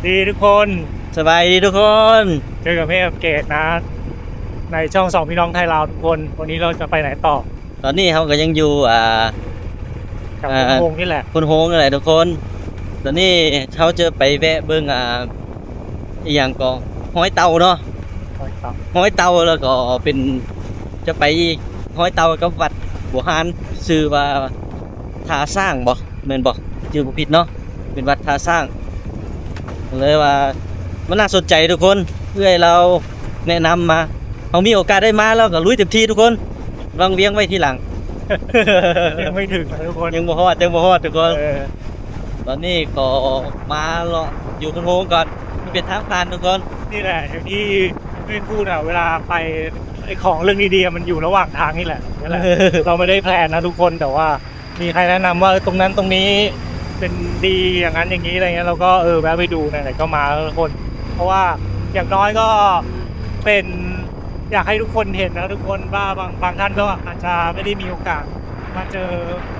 ดีทุกคน สบายดีทุกคน เจอกับเมฆกับเกดนะ ในช่องสองพี่น้องไทยลาวทุกคน วันนี้เราจะไปไหนต่อ ตอนนี้เฮาก็ยังอยู่ อ่า แถว อ่า โพนโฮงนี่แหละ โพนโฮงนี่แหละทุกคน ตอนนี้เฮาจะไปแวะเบิ่ง อ่า อีหยังก็ ฮอยเต่าเนาะ ฮอยเต่า ฮอยเต่า แล้วก็เป็น จะไปอีก ฮอยเต่ากับวัดบัวหาน ชื่อว่าท่าช้างบ่ แม่นบ่ ชื่อบ่ผิดเนาะ เป็นวัดท่าช้าง เลยว่ามันน่าสนใจทุกคน เอื้อยลาวแนะนำมา เฮามีโอกาสได้มา ลาวก็ลุยเต็มที่ทุกคน วังเวียงไว้ทีหลัง ยังไม่ถึงนะทุกคน ยังบ่ฮอด ยังบ่ฮอดทุกคน เออ ตอนนี้ก็มาเลาะอยู่โพนโฮงก่อน มันเป็นทางผ่านทุกคน นี่แหละ อย่างที่เพื่อนพูดอะ เวลาไปไอ้ของเรื่องดีๆอะ มันอยู่ระหว่างทางนี่แหละ นั่นแหละ เราไม่ได้แพลนนะทุกคน แต่ว่า มีใครแนะนำว่า เออ ตรงนั้นตรงนี้เป็นดีอย่างนั้นอย่างนี้อะไรเงี้ย เราก็ เออ แวะไปดู ไหนๆ ก็มาแล้วทุกคน เพราะว่าอย่างน้อยก็เป็น อยากให้ทุกคนเห็นนะทุกคน ว่าบาง บางท่านก็อาจจะไม่ได้มีโอกาสมาเจอ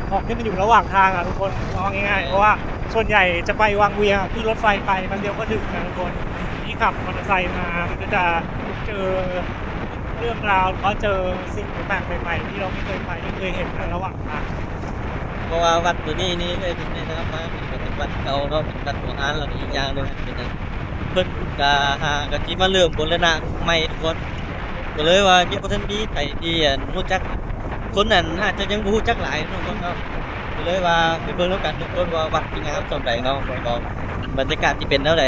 ของที่มันอยู่ระหว่างทางอะทุกคน เอาง่ายๆ เพราะว่าส่วนใหญ่จะไปวังเวียงอะ ขึ้นรถไฟไปแป๊บเดียวก็ถึงนะทุกคน นี่ขับมอเตอร์ไซค์มา มันก็จะเจอเรื่องราว หรือว่าเจอสิ่งแปลกๆ ใหม่ๆ ที่เราไม่เคยไป ไม่เคยเห็นนะระหว่าง เพราะว่าวัดตัวนี้นี่ เอ้ย เพิ่นได้นำมา มันก็เป็นวัดเก่าเนาะ เป็นวัดโบราณ แล้วก็อีกอย่างหนึ่งเป็นหยัง เพิ่นก็หากะสิมาเริ่มบูรณะใหม่ทุกคน ก็เลยว่ายังบ่ทันมีไผที่ อัน รู้จัก คนนั้นอาจจะยังบ่รู้จักหลายเนาะทุกคนเนาะ ก็เลยว่าไปเบิ่งนำกันทุกคนว่าวัดสิงามส่ำใดเนาะ แล้วก็บรรยากาศสิเป็นแนวใด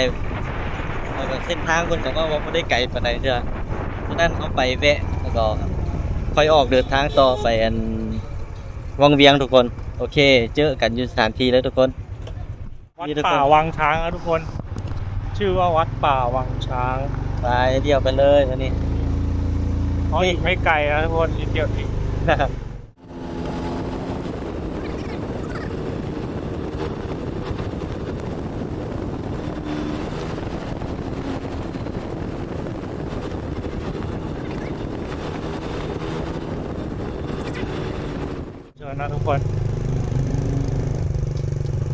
แล้วก็เส้นทางเพิ่นก็ว่าบ่ได้ไกลปานใดเทื่อ ฉะนั้นเฮาไปแวะ แล้วก็ค่อยออกเดินทางต่อไป อัน วังเวียงทุกคน โอเค เจอกันอยู่สถานที่เลยทุกคน วัดป่าวังช้างนะทุกคน ชื่อว่าวัดป่าวังช้าง ไปเดี่ยวไปเลยวันนี้ อ๋อ อีกไม่ไกลนะทุกคน นิดเดียวเอง เชิญนะทุกคน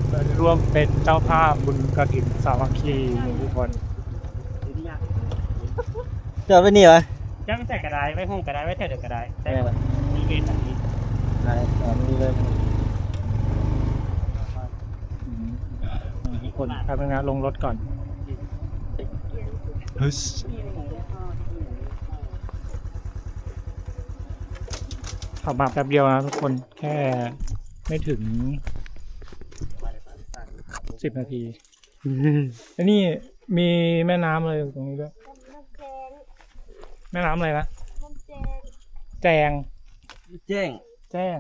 เราจะร่วมเป็นเจ้าภาพบุญกฐินสามัคคีทุกคน จะเอาไปนี่วะ จะไปใส่ก็ได้ ไว้ห้องก็ได้ ไว้แถวเดียวก็ได้ แต่ แม่นบ่ มีเวทอันนี้ ได้ เอานี่เลย อืม ทุกคน แป๊บนึงนะ ลงรถก่อน ขับมาแป๊บเดียวนะทุกคน แค่ไม่ถึงสิบนาที อันนี้มีแม่น้ำอะไรอยู่ตรงนี้ด้วย น้ำแจง แม่น้ำอะไรนะ น้ำแจง แจง แจ้ง แจ้ง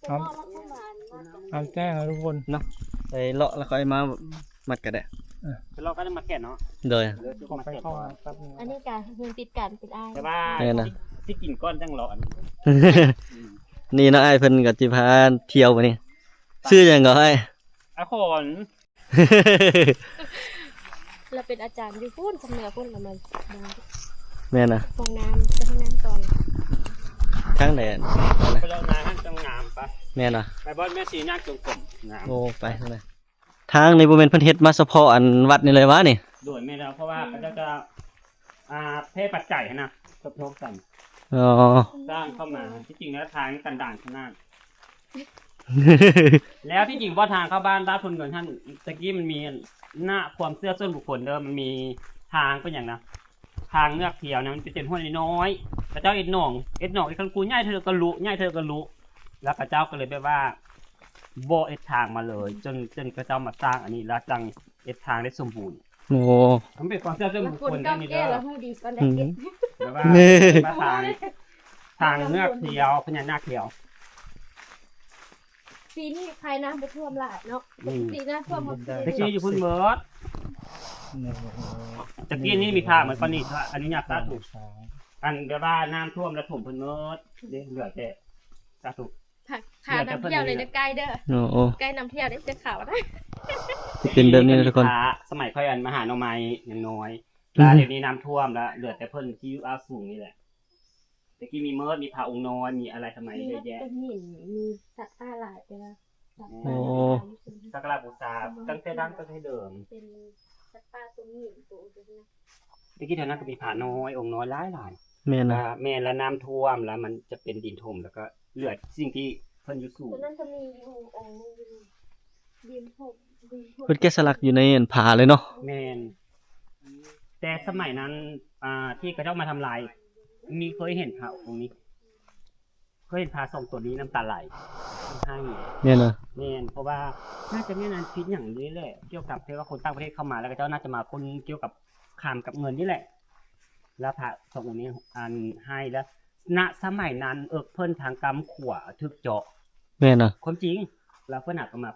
น้ำ น้ำแจ้งนะทุกคน เนาะ ไปเลาะแล้วค่อยมามัดก็ได้ เออ ไปเลาะก็ได้มาแกะเนาะ โดย เดี๋ยวจะมาแกะก่อน อันนี้ก็ยังติดกันเป็นอ้าย แต่ว่า แม่นนะ สิกินก่อนจังเลาะ นี่เนาะ อ้ายเพิ่นก็สิพาเที่ยวมื้อนี้ ชื่อหยังก็อ้าย อาขอน เราเป็นอาจารย์อยู่พุ้น ทางเหนือพุ้น แล้วมัน แม่นนะ ห้องน้ำ ไปห้องน้ำก่อน ทางใดอะ ไปเลาะนาหั่นจั่งงามปะ แม่นนะ ไปบ่อนแม่ชีย่างจงกรม งาม โอ้ ไปทางใด ทางนี้บ่แม่นเพิ่นเฮ็ดมาเฉพาะอันวัดนี่เลยวะนี่ โดยแม่นแล้ว เพราะว่าเขาเจ้าจะ อ่า แพร่ปัจจัยหั้นนะ ทบทบกัน อ๋อ สร้างเข้ามา ที่จริงแล้วทางกันดารขนาด แล้วที่จริงบ่ทางเข้าบ้านบ้านพลเงินหั่น ตะกี้มันมีหน้าความเชื่อส่วนบุคคลเด้อ มันมีทางเป็นหยังนะ ทางเงือกเขียวนะ มันเป็นห้วยน้อยๆ เขาเจ้าเฮ็ดหนอง เฮ็ดหนอง เฮ็ดคันคูใหญ่เท่าใดก็ลุ ใหญ่เท่าใดก็ลุ แล้วเขาเจ้าก็เลยแบบว่าบ่เฮ็ดทางมาเลย จน จนเขาเจ้ามาสร้างอันนี้ แล้วจั่งเฮ็ดทางได้สมบูรณ์ โอ้ มันเป็นความเชื่อส่วนบุคคล คนเก่าแก่ เด้อนี่เด้อ แล้วฮู้ดีปานใด อืม แบบว่า นี่ มาทาง ทางเงือกเขียว พญานาคเขียว ปีนี้ไผน้ำบ่ท่วมหลายเนาะ อืม ปกติน้ำท่วมหมด ตะกี้อยู่พุ้นเบิด ตะกี้นี่มีพระเหมือนปานนี้ อนุญาตสาธุ อันแบบว่าน้ำท่วมแล้วถมเพิ่นเมิดเด้ เหลือแต่ สาธุ พา พาน้ำเที่ยวเลยนะ ใกล้เด้อ โอ้ โอ้ ใกล้น้ำเที่ยวได้เสื้อขาวนะ สิเป็นแบบนี้นะทุกคน พระสมัยค่อยอันมาหาหน่อไม้ยังน้อย อืม แล้วเดี๋ยวนี้น้ำท่วมแล้ว เหลือแต่เพิ่นที่อยู่อาสูงนี่แหละ ตะกี้มีเมิด มีพระองค์น้อย มีอะไรทำไม มี เยอะแยะ มีสัตว์ป่าหลายแต่ว่า โอ้ สักการะบูชา ตั้งแต่ดั้งตั้งแต่เดิม เป็น ປ່າຕົວຫຍິງໂຕ ແຕ່ກີ້ແຖວນັ້ນກໍມີພະນ້ອຍ ອົງນ້ອຍຫຼາຍໆ. ແມ່ນນະ. ແມ່ນ ແລ້ວນ້ຳຖ້ວມ ແລ້ວມັນຈະເປັນດິນຖົມ ແລ້ວກໍເຫຼືອສິ່ງທີ່ເພິ່ນຢູ່ສູງ. ຕົວນັ້ນກໍມີຢູ່ອົງໜຶ່ງຢູ່ ດິນຖົມ ດິນຖົມ ເພິ່ນແກະສະຫຼັກຢູ່ໃນອັນຜາເລີຍເນາະ. ແມ່ນ ແຕ່ສະໄໝນັ້ນ ອ່າ ທີ່ເຂົາເຈົ້າມາທຳລາຍ ມີ ເຄີຍເຫັນພະອົງນີ້ ເຄີຍເຫັນພະສອງຕົວນີ້ນ້ຳຕາໄຫຼ ຮ້ອງໄຫ້. ແມ່ນນະ. ແມ່ນ ເພາະວ່າໜ້າຈະແມ່ນອັນຜິດຫຍັງນີ້ແຫຼະ ກ່ຽວກັບທີ່ວ່າຄົນຕ່າງປະເທດເຂົ້າມາ ແລ້ວເຂົາເຈົ້າໜ້າຈະມາປົນກ່ຽວກັບຄາມກັບເງິນນີ້ແຫຼະ. ແລ້ວພະສອງອົງນີ້ອັນໄຫ້ ແລ້ວ ນະ ສະໄໝນັ້ນເອິກເພິ່ນທາງກ້າມຂວາຖືກເຈາະ. ແມ່ນນະ. ຄວາມຈິງ ແລ້ວເພິ່ນຫາກໍມາ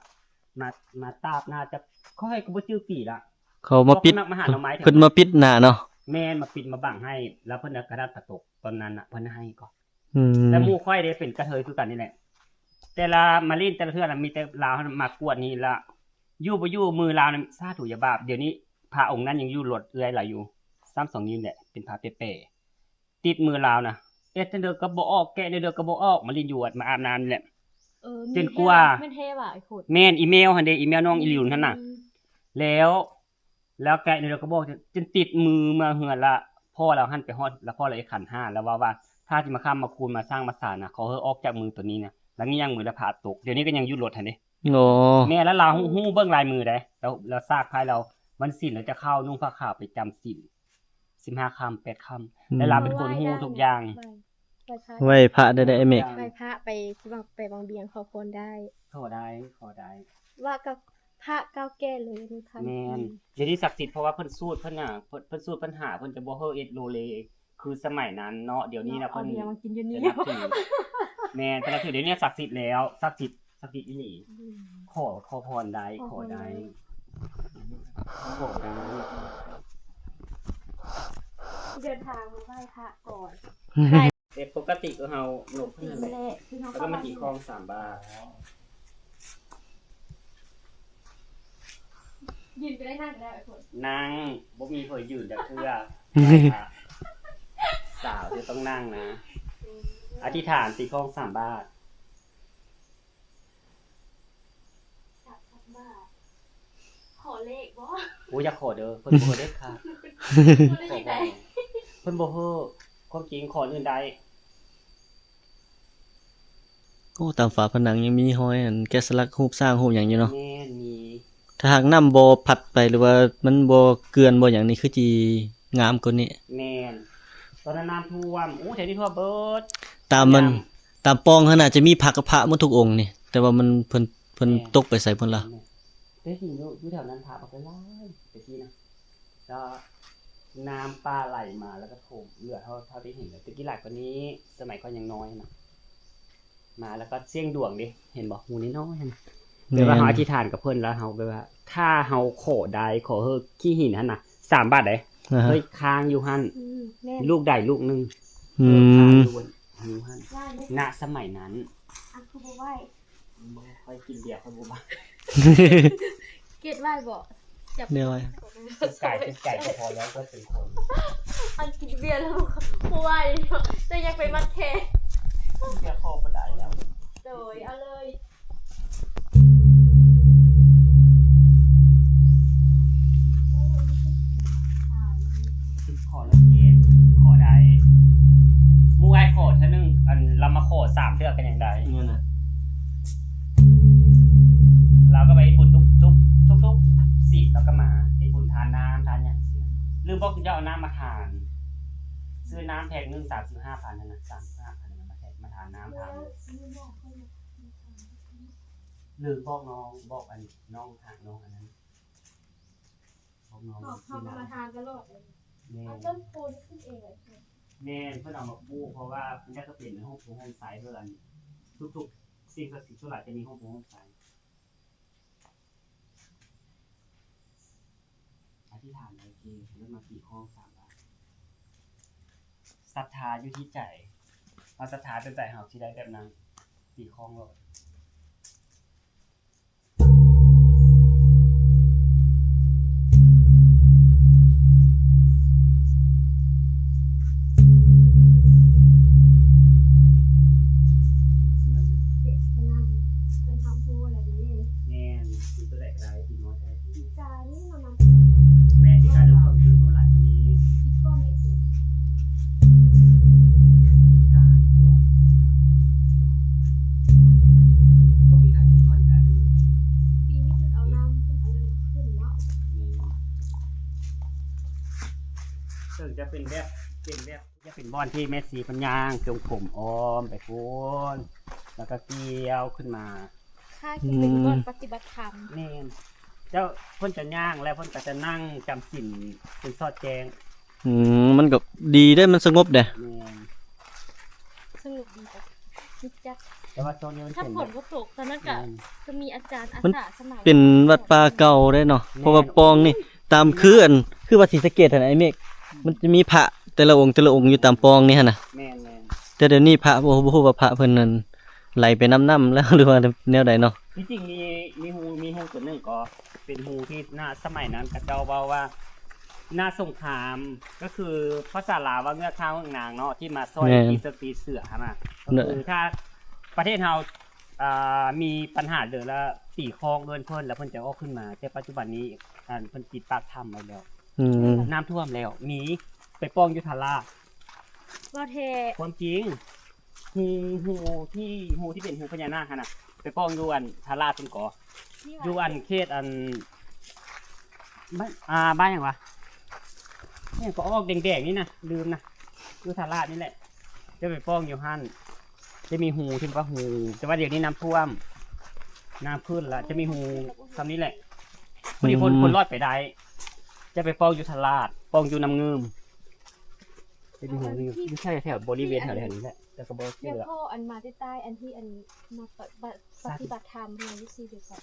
ມາ ມາຕາບໜ້າ ຈະ ຂ້ອຍກໍບໍ່ຈື່ປີລະ ເຂົາມາປິດ ເພິ່ນມາປິດໜ້າເນາະ. ແມ່ນ ມາປິດມາບັງໃຫ້ ແລ້ວເພິ່ນກໍກະດັດກະຕົກ ຕອນນັ້ນນະ ເພິ່ນໃຫ້ກໍ ອືມ ແລ້ວໝູ່ຂ້ອຍເດ້ເປັນກະເທີຍຄືກັນນີ້ແຫຼະ ແຕ່ລະມາຫຼິ້ນແຕ່ລະເທື່ອນະ ມີແຕ່ລາວມາກວດນີ້ລະ ຢູ່ບໍ່ຢູ່ມືລາວນັ້ນ ສາທຸຢ່າບາບ. ດຽວນີ້ພະອົງນັ້ນຍັງຢູ່ລົດເອື້ອຍລາວຢູ່ ສາມສອງນິ້ວແຫຼະ ເປັນພະແປໆ ຕິດມືລາວນະ ເຮັດຈັ່ງໃດກໍບໍ່ອອກ ແກະແນວໃດກໍບໍ່ອອກ ມາຫຼິ້ນຢູ່ ມາອາບນ້ຳນີ້ແຫຼະ. ເອີ ຈົນກວ່າ ແມ່ນແທ້ຫວາ ໄອ້ໂຄດ. ແມ່ນ ອີເມວຫັ້ນເດ້ ອີເມວນ້ອງອີຫຼິວຫັ້ນນະ ອືມ ແລ້ວ ແລ້ວແກະນີ້ລາວກໍບອກ ຈົນຕິດມືເມືອເຮືອນລະ ພໍ່ລາວຫັ້ນໄປຮອດລະ ພໍ່ລາວເຮັດຂັນຫ້າ ລະເວົ້າວ່າ ຖ້າຊິມາຄ້ຳມາຄູນມາສ້າງມາສານນະ ຂໍໃຫ້ອອກຈາກມືໂຕນີ້ນະ ລະງ່ຽງມືລະພະຕົກ. ດຽວນີ້ກໍຍັງຢູ່ລົດຫັ້ນເດ້. ໂອ້ ແມ່ນລະ ລາວຮູ້ເບິ່ງລາຍມືໃດ ລາວ ລາວສາກໄພ້ລາວ ວັນສິນລາວຈະເຂົ້ານຸ່ງຜ້າຂາວໄປຈຳສິນ ສິບຫ້າຄ່ຳ ແປດຄ່ຳ ອືມ ແລະລາວເປັນຄົນຮູ້ທຸກຢ່າງ. ໄຫວ້ພະໄດ້ ໄດ້ແມ່ ໄຫວ້ພະໄປ ຊິວ່າໄປວັງວຽງຂໍພອນໄດ້ ຂໍໄດ້ ຂໍໄດ້ ວ່າກັບພະເກົ່າແກ່ເລີຍ ມີພັນປີ. ແມ່ນ ດຽວນີ້ສັກສິດ ເພາະວ່າເພິ່ນສູດ ເພິ່ນຫາ ເພິ່ນ ເພິ່ນສູດ ເພິ່ນຫາ ເພິ່ນຈະບໍ່ເຮີ້ເອັດໂລເລຄືສະໄໝນັ້ນເນາະ. ດຽວນີ້ນະ ເພິ່ນເອົາເບຍມາກິນຢູ່ນີ້ ຈະນັບຖື ແມ່ນ ເພິ່ນນັບຖື ດຽວນີ້ສັກສິດແລ້ວ ສັກສິດ ສັກສິດອີ່ຫຼີ. ອືມ ຂໍ ຂໍພອນໄດ້ ຂໍໄດ້ ຂໍໄດ້ ເດີນທາງມາໄຫວ້ພະກ່ອນ. ແຕ່ປົກກະຕິກໍເຮົາລົງເພິ່ນນັ້ນແຫຼະ ແລ້ວກໍມາຕີຄ້ອງສາມບາດ ຢືນກໍໄດ້ ນັ່ງກໍໄດ້ ໄອ້ຄົນ ນັ່ງ ບໍ່ມີໃຜຢືນຈັກເທື່ອ ສາວຈະຕ້ອງນັ່ງນະ. ອືມ ອະທິຖານຕີຄ້ອງສາມບາດ. ສາມບາດ ຂໍເລກບໍ່? ໂອ້ ຢ່າຂໍເດີ ເພິ່ນບໍ່ເຮີ້ເດັດຂາດ. ຂໍໄດ້ຈັ່ງໃດ? ເພິ່ນບໍ່ເຮີ້ ຄວາມຈິງຂໍອື່ນໄດ້. ໂອ້ ຕາມຝາຜະໜັງຍັງມີຮອຍອັນແກະສະຫຼັກຮູບຊ້າງຮູບຫຍັງຢູ່ເນາະ. ແມ່ນ ມີ. ຖ້າຫາກນ້ຳບໍ່ພັດໄປ ຫຼືວ່າມັນບໍ່ເຈື່ອນບໍ່ຫຍັງນີ້ ຄືຊິງາມກວ່ານີ້. ແມ່ນ ຕອນນັ້ນນ້ຳຖ້ວມ ໂອ້ ແຖວນີ້ຖ້ວມເບິດ. ຕາມມັນ ຕາມປ່ອງຫັ້ນໜ້າຈະມີພະກັບພະໝົດທຸກອົງນີ້ ແຕ່ວ່າມັນ ເພິ່ນ ເພິ່ນ ແມ່ນ ຕົກໄປໃສພຸ້ນລະ. ແມ່ນ ແຕ່ເຫັນຢູ່ ຢູ່ແຖວນັ້ນພະບັກຫຼາຍແຕ່ກີ້ນະ ແລ້ວນ້ຳປ່າໄຫຼມາ ແລ້ວກໍຖ້ວມເຫຼືອເທົ່າ ເທົ່າທີ່ເຫັນ. ແຕ່ກີ້ຫຼາຍກວ່ານີ້ ສະໄໝຂ້ອຍຍັງນ້ອຍຫັ້ນນະ ມາແລ້ວກໍສ່ຽງດວງເດ້ ເຫັນບໍ່ ຮູນ້ອຍໆຫັ້ນ. ແມ່ນ ແບບວ່າເຮົາອະທິຖານກັບເພິ່ນ ແລ້ວເຮົາແບບວ່າ ຖ້າເຮົາຂໍໄດ້ ຂໍເຮີ້ຂີ້ຫີນຫັ້ນນະ ສາມບາດເດ້. ອາຮະ ເຮີ້ຄ້າງຢູ່ຫັ້ນ ອືມ ແມ່ນ ລູກໃດລູກໜຶ່ງ. ອືມ ເຮີ້ຄ້າງຢູ່ຫັ້ນ ນະ ສະໄໝນັ້ນ. ອັນຄືບໍ່ໄຫວ້ ບໍ່ຄ່ອຍກິນເບຍ ຂ້ອຍບໍ່ບັກ. ເກັດໄວ້ບໍ່? ຈັບແນວໄວ້ ໄກ່ ໄກ່ກໍພໍແລ້ວ ກໍເປັນຄົນ ອັນກິນເບຍແລ້ວບໍ່ໄຫວ້ ແຕ່ຢາກໄປມັດແຂນ ກິນເບຍພໍບໍ່ໄດ້ແລ້ວ. ໂດຍ ເອົາເລີຍ ຂໍແລ້ວເກດ ຂໍໄດ້ ໝູ່ອ້າຍຂໍເທື່ອໜຶ່ງ ອັນລາວມາຂໍສາມເທື່ອກໍຍັງໄດ້. ແມ່ນນະ ລາວກໍໄປເຮັດບຸນທຸກ ທຸກ ທຸກໆສິນ ລາວກໍມາເຮັດບຸນທານນ້ຳທານຫຍັງຊີ້ນະ. ລືມບອກເຈົ້າເອົານ້ຳມາທານ ຊື້ນ້ຳແພັກໜຶ່ງສາມສິບຫ້າພັນຫັ້ນນະ ສາມສິບຫ້າພັນນັ້ນ ມາແທນ ມາທານນ້ຳທານ. ລືມບອກນ້ອງ ບອກອັນນ້ອງ ຫານ້ອງອັນນັ້ນ ບອກນ້ອງ ເຮົາ ເຮົາກໍມາທານຕະຫຼອດເລີຍ. ແມ່ນ ເອົາຕົ້ນໂພນີ້ຂຶ້ນເອງເລີຍ. ແມ່ນ ເພິ່ນເອົາມາປູກ ເພາະວ່າມັນຢາກຈະເປັນໂຮມໂພໂຮມໄຊເດີ. ອັນທຸກໆສິ່ງສັກສິດສ່ວນຫຼາຍຈະມີໂຮມໂພໂຮມໄຊ. ອະທິຖານໄດ້ເກ ແລ້ວມາຕີຄ້ອງສາມບາດ. ສັດທາຢູ່ທີ່ໃຈ ເຮົາສັດທາແບບໃດ ເຮົາຊິໄດ້ແບບນັ້ນ ຕີຄ້ອງໂລດ. ແມ່ນ ຕີຕົວໃດກໍໄດ້ ຕີນ້ອຍກໍໄດ້ ຕີການີ້ເນາະ. ເຊິ່ງຈະເປັນແບບ ເປັນແບບ ຈະເປັນບ່ອນທີ່ແມ່ຊີເພິ່ນຍ່າງຈົງກົມອ້ອມໄປພຸ້ນ ແລ້ວກໍກ່ຽວຂຶ້ນມາ ຄ້າຍຄືເປັນບ່ອນປະຕິບັດທຳ. ແມ່ນ ເຈົ້າ ເພິ່ນຈະຍ່າງ ແລ້ວເພິ່ນກໍຈະນັ່ງຈຳສິນຈົນສອດແຈ້ງ. ອືມ ມັນກໍດີເດ້ ມັນສະຫງົບເດ້. ແມ່ນ ສະຫງົບດີ ແຕ່ວ່າຊ່ວງນີ້ມັນ ຖ້າ ເປັນ ຝົນບໍ່ຕົກ ຕອນນັ້ນກະ ແມ່ນ ຈະມີອາຈານອາສາສະໝັກ ເປັນວັດປ່າເກົ່າເດ້ເນາະ. ແມ່ນ ເພາະວ່າປ່ອງນີ້ ໂອ້ຍ ຕາມຄືອັນ ຄືວ່າສີສະເກດຫັ້ນນະ ໄອ້ເມກ ມັນຈະມີພະແຕ່ລະອົງ ແຕ່ລະອົງຢູ່ຕາມປ່ອງນີ້ຫັ້ນນະ. ແມ່ນໆ ແຕ່ດຽວນີ້ພະ ບໍ່ ບໍ່ຮູ້ວ່າພະເພິ່ນນັ້ນໄຫຼໄປນຳນ້ຳແລ້ວ ຫຼືວ່າແນວໃດເນາະ. ທີ່ຈິງມີ ມີຮູ ມີຮູຕົວໜຶ່ງກໍ ເປັນຮູທີ່ ນະ ສະໄໝນັ້ນເຂົາເຈົ້າເວົ້າວ່າ ນະສົງຄາມ ກໍຄືພາສາລາວວ່າເງືອກຂ້າວເງືອກນາງເນາະ ທີ່ມາຊ່ອຍ ແມ່ນ ຕີເສິກຕີເສືອຫັ້ນນະ. ແມ່ນ ກໍຄືຖ້າປະເທດເຮົາ ອ່າ ມີບັນຫາເລື່ອງລະຕີຄ້ອງເອີ້ນເພິ່ນ ແລ້ວເພິ່ນຈະອອກຂຶ້ນມາ. ແຕ່ປັດຈຸບັນນີ້ ອັນ ເພິ່ນປິດປາກຖ້ຳໄວ້ແລ້ວ. ອືມ ນ້ຳຖ້ວມແລ້ວ. ມີ ໄປປ່ອງຢູ່ທ່າລາດ. ບໍ່ແທ້. ຄວາມຈິງ. ຮູ ຮູທີ່ ຮູທີ່ເປັນຮູພະຍານາກຫັ້ນນະ ໄປປ່ອງຢູ່ອັນທ່າລາດພຸ້ນກໍ ຢູ່ອັນເຂດອັນ ບ້ານ ອ່າ ບ້ານຫຍັງວະ ຫຍັງກໍອອກແດງໆນີ້ນະ ລືມນະ ຢູ່ທ່າລາດນີ້ແຫຼະ. ຈະໄປປ່ອງຢູ່ຫັ້ນ ຈະມີຮູທີ່ວ່າຮູ ແຕ່ວ່າດຽວນີ້ນ້ຳຖ້ວມ ນ້ຳຂຶ້ນລະ ຈະມີຮູຊ່ຳນີ້ແຫຼະ. ພໍດີຄົນ ອືມ ຄົນລອດໄປໄດ້. ຈະໄປປ່ອງຢູ່ທ່າລາດ ປ່ອງຢູ່ນ້ຳງືມ. ເປັນຫູຢູ່ ຢູ່ແຖວ ແຖວບໍລິເວນແຖວນີ້ແຫຼະ ແຕ່ກໍບໍ່ເຊື່ອ. ແລ້ວພໍ່ອັນມາແຕ່ໃຕ້ ອັນທີ່ອັນມາປະ ປະ ປະຕິບັດທຳຢູ່ຊີ້ເດ ຮະ?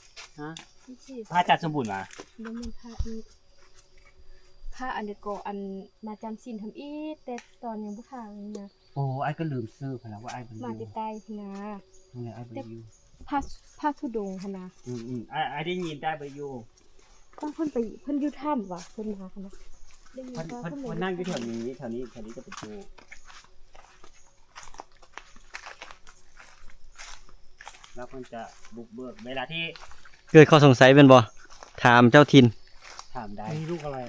ພະອາຈານສົມບູນຫວາ? ບໍ່ແມ່ນພະນີ້ ພະອັນໃດກໍອັນມາຈຳສິນທຳອິດ ແຕ່ຕອນຍັງບໍ່ຖາວນີ້ນະ. ໂອ້ ອ້າຍກໍລືມຊື່ເພິ່ນລະວ່າອ້າຍບໍ່ໄດ້ຢູ່ ມາແຕ່ໃຕ້ພຸ້ນນະ. ນັ້ນແຫຼະ ອ້າຍບໍ່ໄດ້ຢູ່ ພະ ພະທຸດົງຫັ້ນນະ. ອືມໆ ອ້າຍ ອ້າຍໄດ້ຍິນແຕ່ອ້າຍບໍ່ໄດ້ຢູ່. ເພິ່ນໄປ ເພິ່ນຢູ່ຖ້ຳຫວາ ເພິ່ນມາຫັ້ນນະ. ໄດ້ຍິນວ່າເພິ່ນ ເພິ່ນ ເພິ່ນ ເພິ່ນນັ່ງຢູ່ແຖວນີ້ ແຖວນີ້ ແຖວນີ້ຈະເປັນໂຕ ແລ້ວເພິ່ນຈະບຸກເບີກເວລາທີ່ ເກີດຂໍ້ສົງໄສແມ່ນບໍ່? ຖາມເຈົ້າຖິ່ນ ຖາມໄດ້. ນີ້ລູກອະໄລ?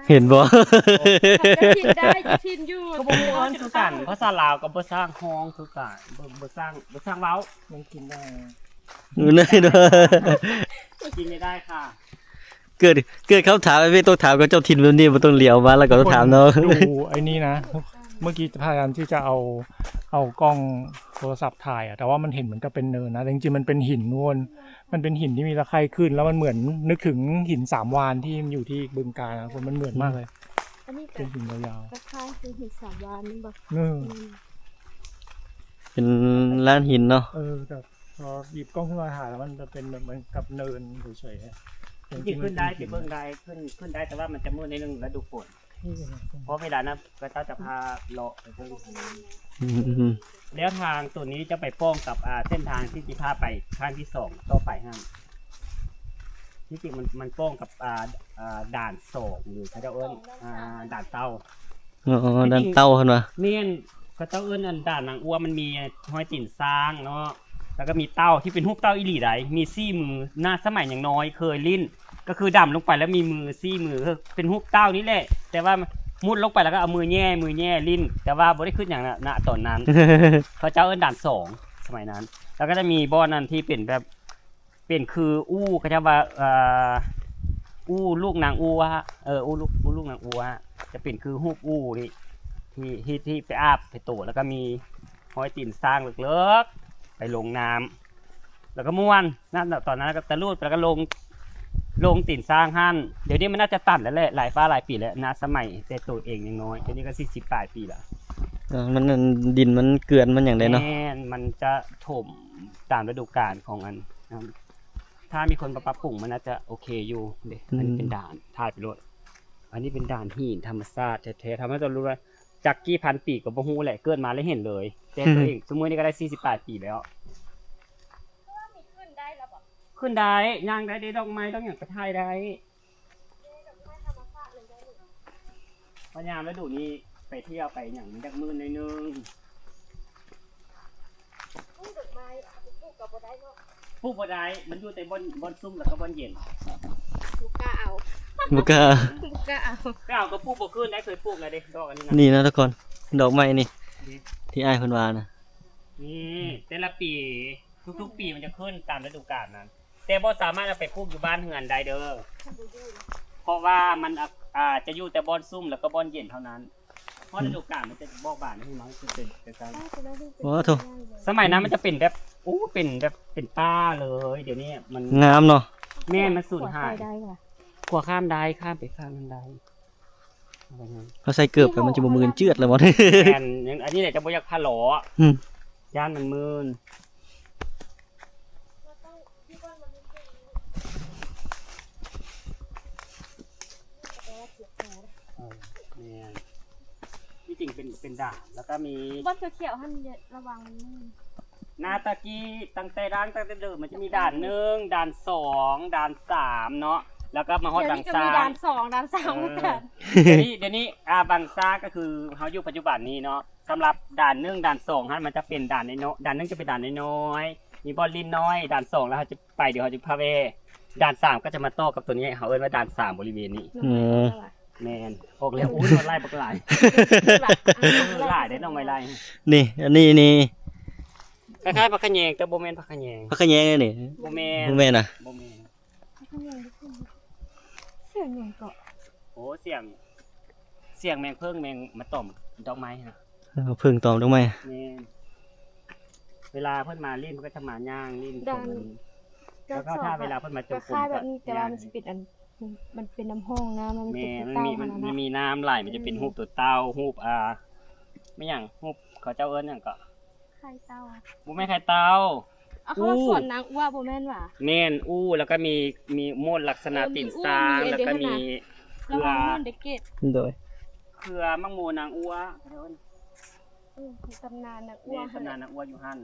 ເຫັນບໍ່? ເຈົ້າຖິ່ນໄດ້ ເຈົ້າຖິ່ນຢູ່ ກໍບໍ່ຮູ້ຄືກັນ ພາສາລາວກໍບໍ່ຊ່າງຮ້ອງຄືກັນ ບໍ່ ບໍ່ຊ່າງ ບໍ່ຊ່າງເວົ້າ. ມັນກິນໄດ້ ກິນໄດ້ ກິນໄດ້ ໄດ້ຄ່ະ. ເກີດ ເກີດຄຳຖາມ ໄອ້ເວກຕ້ອງຖາມກັບເຈົ້າຖິ່ນແບບນີ້ ບໍ່ຕ້ອງຫຼຽວມາແລ້ວກໍຕ້ອງຖາມເນາະ. ຄົນ ດູໄອ້ນີ້ນະ ເມື່ອກີ້ພະຍາຍາມທີ່ຈະເອົາ ເອົາກ້ອງໂທລະສັບຖ່າຍອະ ແຕ່ວ່າມັນເຫັນເໝືອນກັບເປັນເນີນນະ ແຕ່ຈິງໆມັນເປັນຫີນໂວ້ນ ມັນເປັນຫີນທີ່ມີຕະໄຄຂຶ້ນ ແລ້ວມັນເໝືອນນຶກເຖິງຫີນສາມວານທີ່ມັນຢູ່ທີ່ບຶງການນະ ມັນເໝືອນມາກເລີຍ. ອັນນີ້ກໍ ເປັນຫີນຍາວໆ ຄ້າຍໆຄືຫີນສາມວານແມ່ນບໍ່? ເອີ ອືມ ເປັນລານຫີນເນາະ. ເອີ ແຕ່ພໍຫຍິບກ້ອງຂຶ້ນມາຖ່າຍແລ້ວ ມັນຈະເປັນແບບເໝືອນກັບເນີນເສີຍໆ. ຈິງໆຂຶ້ນໄດ້ ຊິເບິ່ງໄດ້ ຂຶ້ນ ຂຶ້ນໄດ້ ແຕ່ວ່າມັນຈະມືດໜ້ອຍໜຶ່ງລະດູຝົນ ເພາະເວລານັ້ນເຂົາເຈົ້າຈະພາເລາະໄປເບິ່ງ. ອືມ ແລ້ວທາງໂຕນີ້ຈະໄປປ້ອງກັບ ອ່າ ເສັ້ນທາງທີ່ຊິພາໄປຄັ້ງທີສອງຕໍ່ໄປຫັ້ນ. ທີ່ຈິງມັນ ມັນປ້ອງກັບ ອ່າ ອ່າ ດ່ານສອງ ຫຼືເຂົາເຈົ້າເອີ້ນ ດ່ານເຕົ່າ. ອໍ ດ່ານເຕົ່າຫັ້ນຫວາ? ແມ່ນ ເຂົາເຈົ້າເອີ້ນ ອັນ ດ່ານນາງອົວ ມັນມີຮອຍຕີນຊ້າງເນາະ ແລ້ວກໍມີເຕົ່າທີ່ເປັນຮູບເຕົ່າອີ່ຫຼີໃດ໋ ມີສີ່ມື ນະ ສະໄໝຍັງນ້ອຍເຄີຍຫຼິ້ນ ກໍຄືດຳລົງໄປແລ້ວມີມືສີ່ມື ເປັນຮູບເຕົ່ານີ້ແຫຼະ ແຕ່ວ່າມຸດລົງໄປແລ້ວກໍເອົາມືແຫຍ່ ມືແຫຍ່ຫຼິ້ນ ແຕ່ວ່າບໍ່ໄດ້ຄຶດຫຍັງນະ ນະຕອນນັ້ນ ເຂົາເຈົ້າເອີ້ນດ່ານສອງ ສະໄໝນັ້ນ. ແລ້ວກໍຈະມີບ່ອນນັ້ນທີ່ເປັນແບບ ເປັນຄືອູ້ ເຂົາເຈົ້າວ່າ ເອີ ອູ້ລູກນາງອົວ ເອີ ອູ້ລູກ ອູ້ລູກນາງອົວ ຈະເປັນຄືຮູບອູ້ນີ້ ທີ່ ທີ່ ທີ່ໄປອາບໃສ່ໂຕ ແລ້ວກໍມີຮອຍຕີນຊ້າງເລິກໆ ໄປລົງນ້ຳ ແລ້ວກໍມ່ວນ ນັ້ນ ຕອນນັ້ນກໍຕະລຸດ ແລ້ວກໍລົງ ລົງຕີນຊ້າງຫັ້ນ. ດຽວນີ້ມັນໜ້າຈະຕັນແລ້ວແຫຼະ ຫຼາຍຟ້າຫຼາຍປີແລ້ວນະ ສະໄໝແຕ່ໂຕເອງຍັງນ້ອຍ ດຽວນີ້ກໍສີ່ສິບປາຍປີແລ້ວ. ເອີ ມັນ ອັນ ດິນມັນເກືອນ ມັນຫຍັງໄດ໋ເນາະ. ແມ່ນ ມັນຈະຖົມຕາມລະດູການຂອງອັນ ຖ້າມີຄົນມາປັບປຸງ ມັນອາດຈະໂອເຄຢູ່ເດ້. ອືມ ອັນນີ້ເປັນດ່ານ ຖ່າຍໄປໂລດ. ອັນນີ້ເປັນດ່ານຫີນທຳມະຊາດແທ້ໆ ທຳມະຊາດລ້ວນ ຈັກກີ່ພັນປີກໍບໍ່ຮູ້ແຫຼະ ເກີດມາແລ້ວເຫັນເລີຍ ແຕ່ຕົວເອງ ອືມ ຊຸມື້ນີ້ກໍໄດ້ສີ່ສິບປາຍປີແລ້ວ. ຂຶ້ນໄດ້ລະບໍ່? ຂຶ້ນໄດ້ ຍ່າງໄດ້ເດ້ ດອກໄມ້ດອກຫຍັງກໍຖ່າຍໄດ້. ພະຍາຍາມລະດູນີ້ໄປທ່ຽວໄປຫຍັງມັນຢາກມື່ນໜ້ອຍໜຶ່ງ. ປູກດອກໄມ້ ປູກກໍບໍ່ໄດ້ເນາະ. ປູກບໍ່ໄດ້ ມັນຢູ່ແຕ່ບ່ອນ ບ່ອນຊຸ່ມ ແລ້ວກໍບ່ອນເຢັນ. ບໍ່ກ້າເອົາ ບໍ່ກ້າ ບໍ່ກ້າເອົາ. ໄປເອົາກໍປູກບໍ່ຂຶ້ນໄດ້ ເຄີຍປູກແລ້ວເດ້ ດອກອັນນີ້ນະ. ນີ້ນະທຸກຄົນ ດອກໄມ້ນີ້ ນີ້ ທີ່ອ້າຍເພິ່ນວ່ານະ. ນີ້ ແຕ່ລະປີ ທຸກໆປີມັນຈະຂຶ້ນຕາມລະດູການນັ້ນ ແຕ່ບໍ່ສາມາດເອົາໄປປູກຢູ່ບ້ານເຮືອນໄດ້ເດີ ເພາະວ່າມັນ ອ່າ ຈະຢູ່ແຕ່ບ່ອນຊຸ່ມ ແລ້ວກໍບ່ອນເຢັນເທົ່ານັ້ນ. ຮອດ ອືມ ລະດູການມັນຈະບອກບານໃຫ້ເຮົາ ຄືເປັນຈັ່ງຊັ້ນ. ໂອ້ໂທ້ ສະໄໝນັ້ນມັນຈະເປັນແບບ ໂອ້ ເປັນແບບ ເປັນປ່າເລີຍ. ດຽວນີ້ມັນງາມເນາະ. ແມ່ນ ມັນສູນຫາຍ. ຂົວຂ້າມໄດ້ ຂ້າມໄປຂ້າງນັ້ນໄດ້. ເຮົາໃສ່ເກີບໄປ ມັນຈະບໍ່ມື່ນເຈື່ອນແລ້ວບໍ່? ແມ່ນ ອັນນີ້ແຫຼະ ຈະບໍ່ຢາກພາເລາະ. ອືມ ຢ້ານມັນມື່ນ. ເອີ ແມ່ນ ທີ່ຈິງເປັນ ເປັນດ່ານ ແລ້ວກໍມີບ່ອນຂຽວໆຫັ້ນ ລະວັງມັນມື່ນ. ໜ້າຕະກີ້ ຕັ້ງແຕ່ດ່ານ ຕັ້ງແຕ່ເດີມ ມັນຈະມີດ່ານໜຶ່ງ ດ່ານສອງ ດ່ານສາມເນາະ ແລ້ວກໍມາຮອດບາງຊາ ດຽວນີ້ກໍມີດ່ານສອງ ດ່ານສາມ ເອີ ຄືກັນ. ດຽວນີ້ ດຽວນີ້ ອ່າ ບາງຊາກໍຄືເຮົາຢູ່ປັດຈຸບັນນີ້ເນາະ ສຳລັບດ່ານໜຶ່ງ ດ່ານສອງຫັ້ນ ມັນຈະເປັນດ່ານນ້ອຍໆ ດ່ານໜຶ່ງຈະເປັນດ່ານນ້ອຍໆ ມີບ່ອນຫຼິ້ນນ້ອຍ. ດ່ານສອງແລ້ວເຮົາຈະໄປ ດຽວເຮົາຈະພາແວ່. ດ່ານສາມກໍຈະມາຕໍ່ກັບຕົວນີ້ ເຮົາເອີ້ນວ່າດ່ານສາມບໍລິເວນນີ້. ອືມ ແມ່ນ ອອກແລ້ວ. ໂອ້ຍ ມັນຫຼາຍບັກຫຼາຍ ຫຼາຍເດ້ນ້ອງໄມ້ໄລ່. ນີ້ ອັນນີ້ນີ້ ຄ້າຍໆ ຜັກຂະແຍງ ແຕ່ບໍ່ແມ່ນຜັກຂະແຍງ. ຜັກຂະແຍງນີ້ ບໍ່ແມ່ນ ບໍ່ແມ່ນນະ ບໍ່ແມ່ນ. ສຽງຫຍັງເກາະ? ໂອ້ ສຽງ ສຽງແມງເຜິ້ງ ແມງມາຕອມດອກໄມ້ຫັ້ນນະ. ເອີ ເຜິ້ງຕອມດອກໄມ້. ແມ່ນ ເວລາເພິ່ນມາຫຼິ້ນ ເພິ່ນກໍຈະມາຍ່າງຫຼິ້ນ ດານ ແລ້ວກໍຖ້າເວລາເພິ່ນມາຈົງກົມ ກໍຄ້າຍແບບນີ້ ແຕ່ວ່າມັນຊິເປັນອັນ ມັນເປັນນ້ຳຮ່ອງນ້ຳ ແລ້ວມັນເປັນ ແມ່ນ ມັນມີ ມັນມີນ້ຳຫຼາຍ ມັນຈະເປັນ ອືມ ຮູບຕົວເຕົ່າ ຮູບ ອ່າ ແມ່ນຫຍັງ ຮູບ ເຂົາເຈົ້າເອີ້ນຫຍັງເກາະ? ໄຂ່ເຕົ່າ. ບໍ່ແມ່ນໄຂ່ເຕົ່າ. ເອົາ ເຂົາວ່າ ອູ ສວນນາງອົວ ບໍ່ແມ່ນຫວາ? ແມ່ນ ອູ ແລ້ວກໍມີ ມີໂມດລັກສະນະ ເອີ ຕີນຊ້າງ ມີອູ ມີ ແລ້ວກໍມີ ອັນເດ ເຂື່ອ ລະວັງໂດນເດເກດ ໂດຍ ເຂື່ອໝາກໂມນາງອົວ. ເອີ ມີຕຳນານນາງອົວ ແມ່ນ ຕຳນານນາງອົວຢູ່ຫັ້ນ.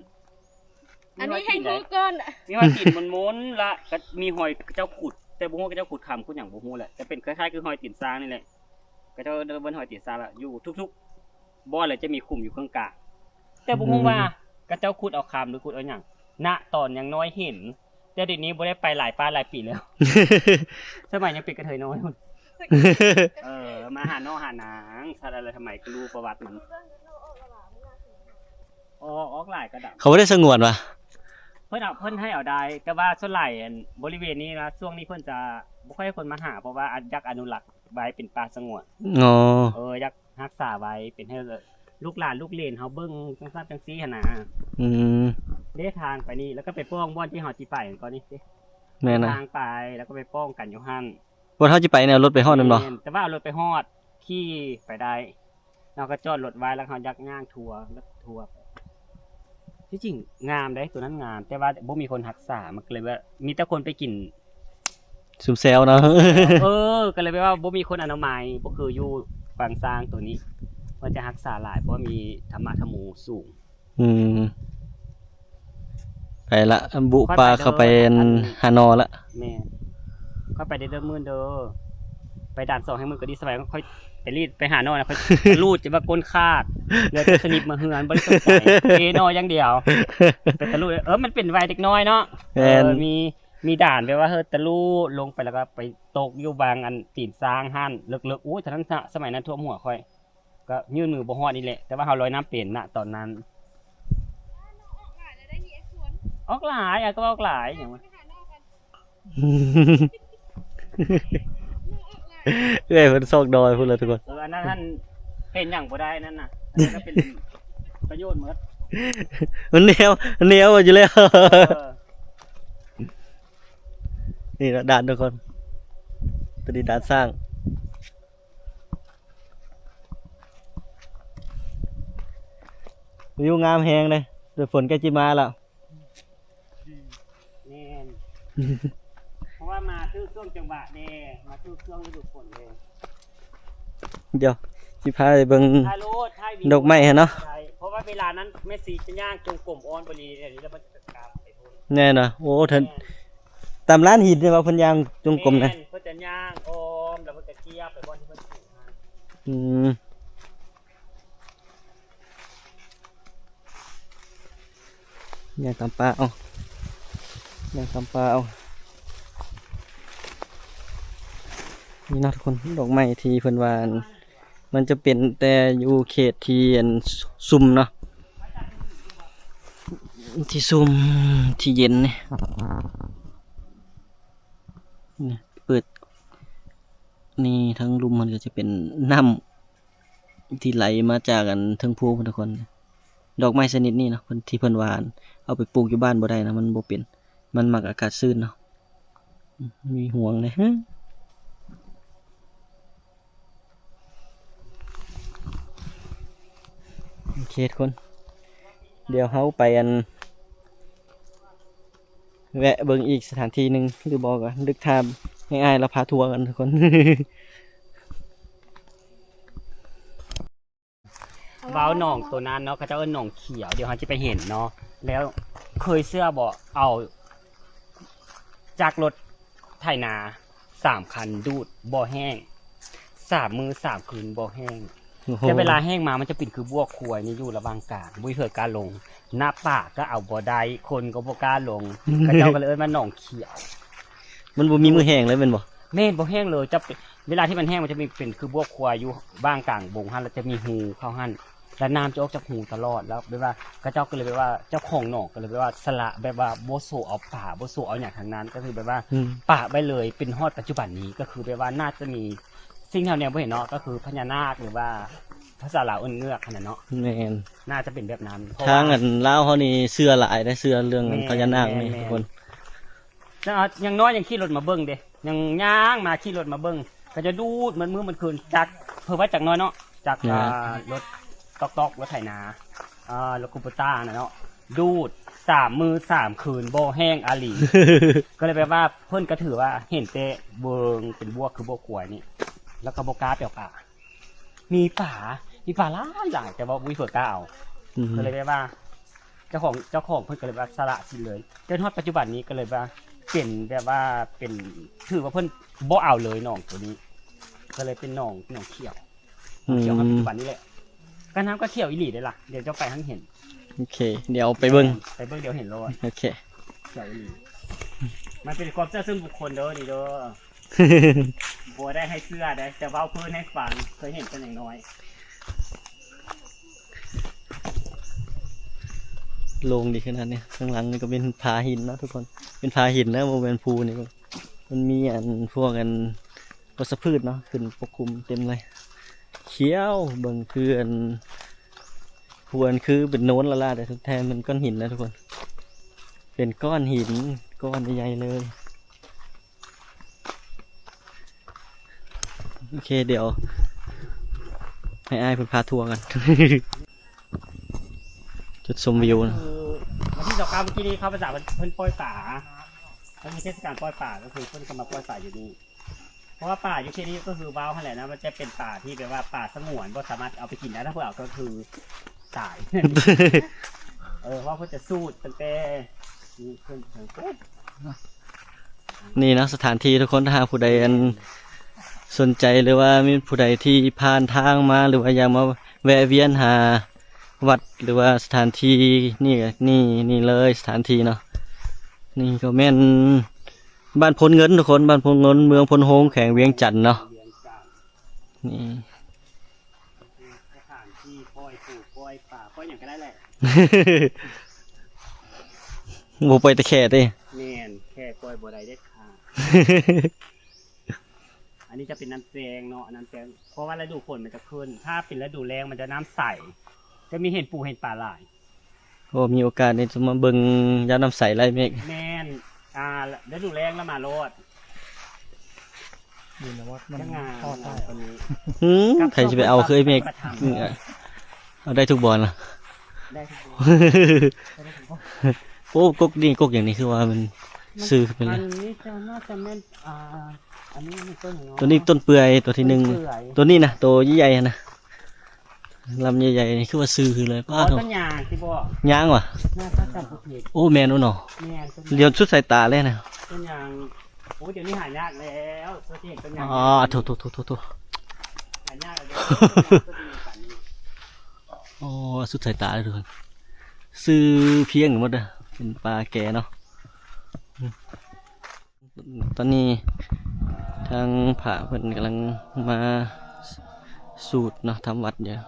ອັນນີ້ໃຫ້ຮູ້ກ່ອນ ມີຮອຍຕີນມົນໆ ລະກໍມີຮອຍເຂົາເຈົ້າຂຸດ ແຕ່ບໍ່ຮູ້ເຂົາເຈົ້າຂຸດຄຳຂຸດຫຍັງບໍ່ຮູ້ແຫຼະ ແຕ່ເປັນຄ້າຍໆ ຄືຮອຍຕີນຊ້າງນີ້ແຫຼະ ເຂົາເຈົ້າເອີ້ນວ່າຮອຍຕີນຊ້າງ. ລະຢູ່ທຸກໆບ່ອນລະຈະມີຂຸມຢູ່ເຄິ່ງກາງ ແຕ່ບໍ່ຮູ້ວ່າ ອືມ ເຂົາເຈົ້າຂຸດເອົາຄຳ ຫຼື ຂຸດເອົາຫຍັງ. ນະຕອນຍັງນ້ອຍເຫັນ ແຕ່ດຽວນີ້ບໍ່ໄດ້ໄປຫຼາຍປາດຫຼາຍປີແລ້ວ ສະໄໝຍັງເປັນກະເທີຍນ້ອຍພຸ້ນ. ເອີ ມາຫານ້ອງຫານາງ ສາລະລະທຳໄມ ກໍຮູ້ປະຫວັດມັນ. ອອກ ອອກຫຼາຍກໍດຳ. ເຂົາບໍ່ໄດ້ສະຫງວນຫວາ? ເພິ່ນເອົາ ເພິ່ນໃຫ້ເອົາໄດ້ ແຕ່ວ່າສ່ວນຫຼາຍ ອັນ ບໍລິເວນນີ້ນະ ຊ່ວງນີ້ເພິ່ນຈະບໍ່ຄ່ອຍໃຫ້ຄົນມາຫາ ເພາະວ່າ ອັນ ຢາກອະນຸລັກໄວ້ເປັນປ່າສະຫງວນ. ອໍ ເອີ ຢາກຮັກສາໄວ້ ເປັນໃຫ້ລູກຫຼານລູກເຫຼນເຮົາເບິ່ງ ຈັ່ງຊັ້ນຈັ່ງຊີ້ຫັ້ນນະ. ອືມ ເດ້ທາງໄປນີ້ ແລ້ວກໍໄປປ່ອງບ່ອນທີ່ເຮົາຊິໄປຫັ້ນກ່ອນນີ້. ແມ່ນນະ ທາງໄປ ແລ້ວກໍໄປປ້ອງກັນຢູ່ຫັ້ນ. ບ່ອນເຮົາຊິໄປນີ້ ເອົາລົດໄປຮອດແມ່ນບໍ່? ແມ່ນ ແຕ່ວ່າເອົາລົດໄປຮອດ ຂີ່ໄປໄດ້. ເຮົາກໍຈອດລົດໄວ້ ແລ້ວເຮົາຢາກຍ່າງທົວ ແລ້ວທົວໄປ. ທີ່ຈິງງາມເດ້ ໂຕນັ້ນງາມ ແຕ່ວ່າບໍ່ມີຄົນຮັກສາ ມັນກໍເລີຍວ່າ ມີແຕ່ຄົນໄປກິນຊຸມແຊວເນາະ. ເອີ ກໍເລີຍແບບວ່າບໍ່ມີຄົນອະນາໄມ ບໍ່ຄືຢູ່ປາງຊ້າງໂຕນີ້ ເພິ່ນຈະຮັກສາຫຼາຍ ເພາະວ່າມີທຳມະທຳໂມສູງ. ອືມ ໄປລະ ບຸປາເຂົ້າໄປອັນຫາໜໍ່ລະ. ແມ່ນ ຂ້ອຍໄປເດີມື້ເດີ ໄປດ່ານສອງໃຫ້ມື້ກໍດີ. ສະໄໝຂ້ອຍໄປລີດໄປຫາໜໍ່ນະ ຂ້ອຍລູດຈົນວ່າກົ້ນຂາດ ເຫຼືອແຕ່ສະໜິບມາເຮືອນ ບໍ່ໄດ້ສົນໃຈ ເອໜໍ່ຢ່າງດຽວ. ໄປຕະລຸ ເອີ ມັນເປັນໄວເດັກນ້ອຍເນາະ. ແມ່ນ ເອີ ມີ ມີດ່ານແບບວ່າ ເຮີ ຕະລຸລົງໄປ ແລ້ວກໍໄປຕົກຢູ່ບາງອັນຕີນຊ້າງຫັ້ນ ເລິກໆ. ໂອ້ຍ ຕອນນັ້ນ ສະໄໝນັ້ນຖ້ວມຫົວຂ້ອຍ. ກໍຍື່ນມືບໍ່ຮອດນີ້ແຫຼະ ແຕ່ວ່າເຮົາລອຍນ້ຳເປັນນະຕອນນັ້ນ. ອອກຫຼາຍ ອ້າຍກໍວ່າອອກຫຼາຍຫຍັງວະ. ເອື້ອຍເພິ່ນຊອກດອຍພຸ້ນລະທຸກຄົນ. ເອີ ອັນນັ້ນຫັ້ນເປັນຫຍັງບໍ່ໄດ້ນັ້ນນະ ອັນນັ້ນກໍເປັນປະໂຫຍດໝົດ ມັນແນວ ມັນແນວຢູ່ແລ້ວ. ເອີ ນີ້ລະດ່ານທຸກຄົນ ຕົວນີ້ດ່ານຊ້າງ. ວິວງາມແຮງເດ້ ເດືອນຝົນໃກ້ຊິມາແລ້ວ. ແມ່ນ ເພາະວ່າມາຖືກຊ່ວງຈັງຫວະແດ່ ມາຖືກຊ່ວງລະດູຝົນແດ່. ດຽວຊິພາໄປເບິ່ງ ຖ່າຍໂລດ ຖ່າຍວິດີໂອ ດອກໄມ້ຫັ້ນເນາະ ໄດ້ ເພາະວ່າເວລານັ້ນແມ່ຊີຈະຍ່າງຈົງກົມອ້ອມໄປນີ້ ແລ້ວມັນຈະກັບໄປພຸ້ນ. ແນ່ນະ ໂອ້ ເຖິງ ແມ່ນ ຕາມລານຫີນນີ້ວ່າເພິ່ນຍ່າງຈົງກົມນະ. ແມ່ນ ເພິ່ນຈະຍ່າງອ້ອມ ແລ້ວເພິ່ນກໍຈຽບໄປບ່ອນທີ່ເພິ່ນປູກຫັ້ນ. ອືມ ຍ່າງຕາມປ່າເອົາ ຍ່າງຕາມປ່າເອົາ. ນີ້ເນາະທຸກຄົນ ດອກໄມ້ທີ່ເພິ່ນວ່າ ມັນຈະເປັນແຕ່ຢູ່ເຂດທີ່ ອັນ ຊຸ່ມເນາະ ທີ່ຊຸ່ມ ທີ່ເຢັນນີ້ ນີ້ ເປີດ ນີ້ທາງລຸ່ມມັນກໍຈະເປັນນ້ຳທີ່ໄຫຼມາຈາກອັນເທິງພູພຸ້ນທຸກຄົນ. ດອກໄມ້ຊະນິດນີ້ເນາະ ເພິ່ນ ທີ່ເພິ່ນວ່າອັນເອົາໄປປູກຢູ່ບ້ານບໍ່ໄດ້ນະ ມັນບໍ່ເປັນ ມັນມັກອາກາດຊື້ນເນາະ. ມີຫ່ວງເດ້. ໂອເຄທຸກຄົນ ດຽວເຮົາໄປອັນ ແວະເບິ່ງອີກສະຖານທີ່ໜຶ່ງ ຫຼືບໍ່ກໍລຶກຖ້າໃຫ້ອ້າຍລາວພາທົວກັນທຸກຄົນ. ເວົ້າໜອງໂຕນັ້ນເນາະ ເຂົາເຈົ້າເອີ້ນໜອງຂຽວ ດຽວເຮົາຈະໄປເຫັນເນາະ. ແລ້ວເຄີຍເຊື່ອບໍ່ ເອົາຈັກລົດໄຖນາສາມຄັນດູດບໍ່ແຫ້ງ ສາມມື້ສາມຄືນບໍ່ແຫ້ງ. ໂອ້ໂຫ ແຕ່ເວລາແຫ້ງມາມັນຈະເປັນຄືບວກຄວາຍນີ້ຢູ່ລະຫວ່າງກາງ ບໍ່ມີໃຜກ້າລົງ. ນ້ຳປ່າກໍເອົາບໍ່ໄດ້ ຄົນກໍບໍ່ກ້າລົງ ເຂົາເຈົ້າກໍເລີຍເອີ້ນວ່າໜອງຂຽວ. ມັນບໍ່ມີມື້ແຫ້ງເລີຍແມ່ນບໍ່? ແມ່ນ ບໍ່ແຫ້ງເລີຍ. ຈະເປັນ ເວລາທີ່ມັນແຫ້ງ ມັນຈະມີເປັນຄືບວກຄວາຍຢູ່ຫວ່າງກາງບົງຫັ້ນ ແລ້ວຈະມີຮູເຂົ້າຫັ້ນ ແລ້ວນ້ຳຈະອອກຈາກຮູຕະຫຼອດ. ແລ້ວແບບວ່າເຂົາເຈົ້າກໍເລີຍແບບວ່າ ເຈົ້າຂອງໜອງກໍເລີຍແບບວ່າສະຫຼະ ແບບວ່າບໍ່ໂຊເອົາປາ ບໍ່ໂຊເອົາຫຍັງທັງນັ້ນ ກໍຄືແບບວ່າ ອືມ ປະໄວ້ເລີຍ. ເປັນຮອດປັດຈຸບັນນີ້ ກໍຄືແບບວ່າໜ້າຈະມີສິ່ງທີ່ເຮົາແນມບໍ່ເຫັນເນາະ ກໍຄືພະຍານາກ ຫຼືວ່າພາສາລາວເອີ້ນເງືອກຫັ້ນນະເນາະ. ແມ່ນ ໜ້າຈະເປັນແບບນັ້ນ ເພາະວ່າທາງອັນລາວເຮົານີ້ເຊື່ອຫຼາຍເດ້ ເຊື່ອເລື່ອງ ແມ່ນ ພະຍານາກນີ້ ແມ່ນ ທຸກຄົນ. ເຈົ້າ ຢ່າງນ້ອຍຍັງຂີ່ລົດມາເບິ່ງເດ້ ຍັງຍ່າງມາຂີ່ລົດມາເບິ່ງ ເຂົາຈະດູດໝົດມື້ໝົດຄືນ ຈັກ ເພິ່ນວ່າຈັກໜ້ອຍເນາະ ຈັກ ແມ່ນ ອ່າ ລົດຕອກໆ ລົດໄຖນາ ອ່າ ລົດຄູໂບຕ້ານະເນາະ ດູດສາມມື້ສາມຄືນບໍ່ແຫ້ງອີ່ຫຼີ. ກໍເລີຍແບບວ່າເພິ່ນກໍຖືວ່າເຫັນແຕ່ເບິ່ງເປັນບວກຄືບວກຄວາຍນີ້ ແລ້ວກໍບໍ່ກ້າໄປເອົາປາ. ມີປາ ມີປາຫຼາຍໆ ແຕ່ວ່າບໍ່ມີເພິ່ນກ້າເອົາ. ອືມ ກໍເລີຍແບບວ່າ ເຈົ້າຂອງ ເຈົ້າຂອງເພິ່ນກໍເລີຍວ່າສະຫຼະສິດເລີຍ. ຈົນຮອດປັດຈຸບັນນີ້ກໍເລີຍວ່າເປັນແບບວ່າເປັນ ຖືວ່າເພິ່ນບໍ່ເອົາເລີຍໜອງໂຕນີ້ ກໍເລີຍເປັນໜອງ ໜອງຂຽວ ໜອງຂຽວ ອືມ ຮອດປັດຈຸບັນນີ້ແຫຼະ. ກໍນ້ຳກໍຂຽວອີ່ຫຼີເດ້ລະ ດຽວເຈົ້າໄປຫັ້ນເຫັນ. ໂອເຄ ດຽວໄປເບິ່ງ ໄປເບິ່ງດຽວເຫັນໂລດ. ໂອເຄ ຂຽວອີ່ຫຼີ. ມັນເປັນຄວາມເຊື່ອສ່ວນບຸກຄົນເດີນີ້ເດີ. ບໍ່ໄດ້ໃຫ້ເຊື່ອເດ້ ແຕ່ເວົ້າພື້ນໃຫ້ຟັງ ເຄີຍເຫັນເປັນຫຍັງນ້ອຍ. ໂລ່ງດີຂະໜາດນີ້. ຂ້າງຫຼັງນີ້ກໍເປັນຜາຫີນເນາະທຸກຄົນ ເປັນຜາຫີນນະ ບໍ່ແມ່ນພູນີ້. ມັນມີອັນພວກອັນ ວັດຊະພືດເນາະ ຂຶ້ນປົກຄຸມເຕັມເລີຍ ຂຽວ. ເບິ່ງຄືອັນ ພວນຄືເປັນໂນນລະລາ ແຕ່ແທ້ມັນກ້ອນຫີນນະທຸກຄົນ ເປັນກ້ອນຫີນ ກ້ອນໃຫຍ່ໆເລີຍ. ໂອເຄ ດຽວໃຫ້ອ້າຍເພິ່ນພາທົວກັນ ຈຸດຊົມວິວນະ. ຄືວັນທີຊາວເກົ້າ ເມື່ອກີ້ນີ້ ເຂົາພາສາເພິ່ນ ເພິ່ນປ່ອຍປາ ເພິ່ນມີເທດສະການປ່ອຍປາ ກໍຄືເພິ່ນກໍມາປ່ອຍປາຢູ່ນີ້. ເພາະວ່າປ່າຢູ່ເຂດນີ້ກໍຄືເວົ້າຫັ້ນແຫຼະນະ ມັນຈະເປັນປ່າທີ່ແບບວ່າປ່າສະຫງວນ ບໍ່ສາມາດເອົາໄປກິນໄດ້ ຖ້າເພິ່ນເອົາກໍຄືຕາຍ. ເອີ ເພາະວ່າເພິ່ນຈະສູດຕັ້ງແຕ່ນີ້ຂຶ້ນເທິງພຸ້ນ. ນີ້ເນາະ ສະຖານທີ່ທຸກຄົນ ຖ້າຫາກຜູ້ໃດອັນສົນໃຈ ຫຼືວ່າມີຜູ້ໃດທີ່ຜ່ານທາງມາ ຫຼືວ່າຢາກມາແວະວຽນຫາວັດ ຫຼືວ່າສະຖານທີ່ນີ້ ນີ້ ນີ້ເລີຍ ສະຖານທີ່ເນາະ. ນີ້ກໍແມ່ນ ບ້ານໂພນເງິນທຸກຄົນ ບ້ານໂພນເງິນ ເມືອງໂພນໂຮງ ແຂວງວຽງຈັນເນາະ. ນີ້ສະຖານທີ່ປ່ອຍປູ ປ່ອຍປາ ປ່ອຍຫຍັງກໍໄດ້ແຫຼະ. ບໍ່ປ່ອຍແຕ່ແຂ້ຕິ? ແມ່ນ ແຂ້ປ່ອຍບໍ່ໄດ້ເດັດຂາດ. ອັນນີ້ຈະເປັນນ້ຳແຈ້ງເນາະ ນ້ຳແຈ້ງ ເພາະວ່າລະດູຝົນມັນຈະຂຶ້ນ ຖ້າເປັນລະດູແລ້ງມັນຈະນ້ຳໃສ ຈະມີເຫັນປູເຫັນປາຫຼາຍ. ໂອ້ ມີໂອກາດນີ້ຈະມາເບິ່ງຢາມນ້ຳໃສໄລ່ເມກ. ແມ່ນ ອ່າ ລະດູແລ້ງລະມາໂລດ. ດີນະວ່າມັນ ງາມ ຮອດໄດ້ ງາມປານນີ້. ຫື ໃຜຊິໄປເອົາຄືໄອ້ເມກ. ເອີ ເອົາໄດ້ທຸກບ່ອນລະ. ໄດ້ທຸກບ່ອນ. ໂອ້ ກົກນີ້ ກົກຫຍັງນີ້ ຄືວ່າມັນ ມັນຊື່ເປັນ ອັນນີ້ຈະ ໜ້າຈະແມ່ນ ອ່າ ອັນນີ້ມັນຕົ້ນຫຍັງເນາະ? ຕົວນີ້ຕົ້ນເປືອຍ ຕົວທີໜຶ່ງ ຕົ້ນເປືອຍ ຕົວນີ້ນະ ໂຕໃຫຍ່ໆຫັ້ນນະ. ລຳໃຫຍ່ໆນີ້ຄືວ່າຊື່ຄືເລີຍ. ອໍ ປ້າໂທ້ ຕົ້ນຍາງຕິບໍ? ຍາງຫວາ? ໜ້າຈະຈຳບໍ່ຜິດ. ໂອ້ ແມ່ນໂອເນາະ. ແມ່ນ ຕົ້ນຍາງ ຫຼຽວສຸດສາຍຕາເລີຍນະ. ຕົ້ນຍາງ ໂອ້ ດຽວນີ້ຫາຍາກແລ້ວ ເພື່ອທີ່ເຫັນຕົ້ນຍາງ. ອໍ ໂທ້ໆໆໆໆ ຫາຍາກແລ້ວເດ້. ອໍ ສຸດສາຍຕາເລີຍທຸກຄົນ ຊື່ພຽງໝົດເດີ້ ເປັນປ່າແກ່ເນາະ. ຕອນນີ້ທາງພະເພິ່ນກຳລັງມາສູດເນາະ ທຳວັດຢູ່.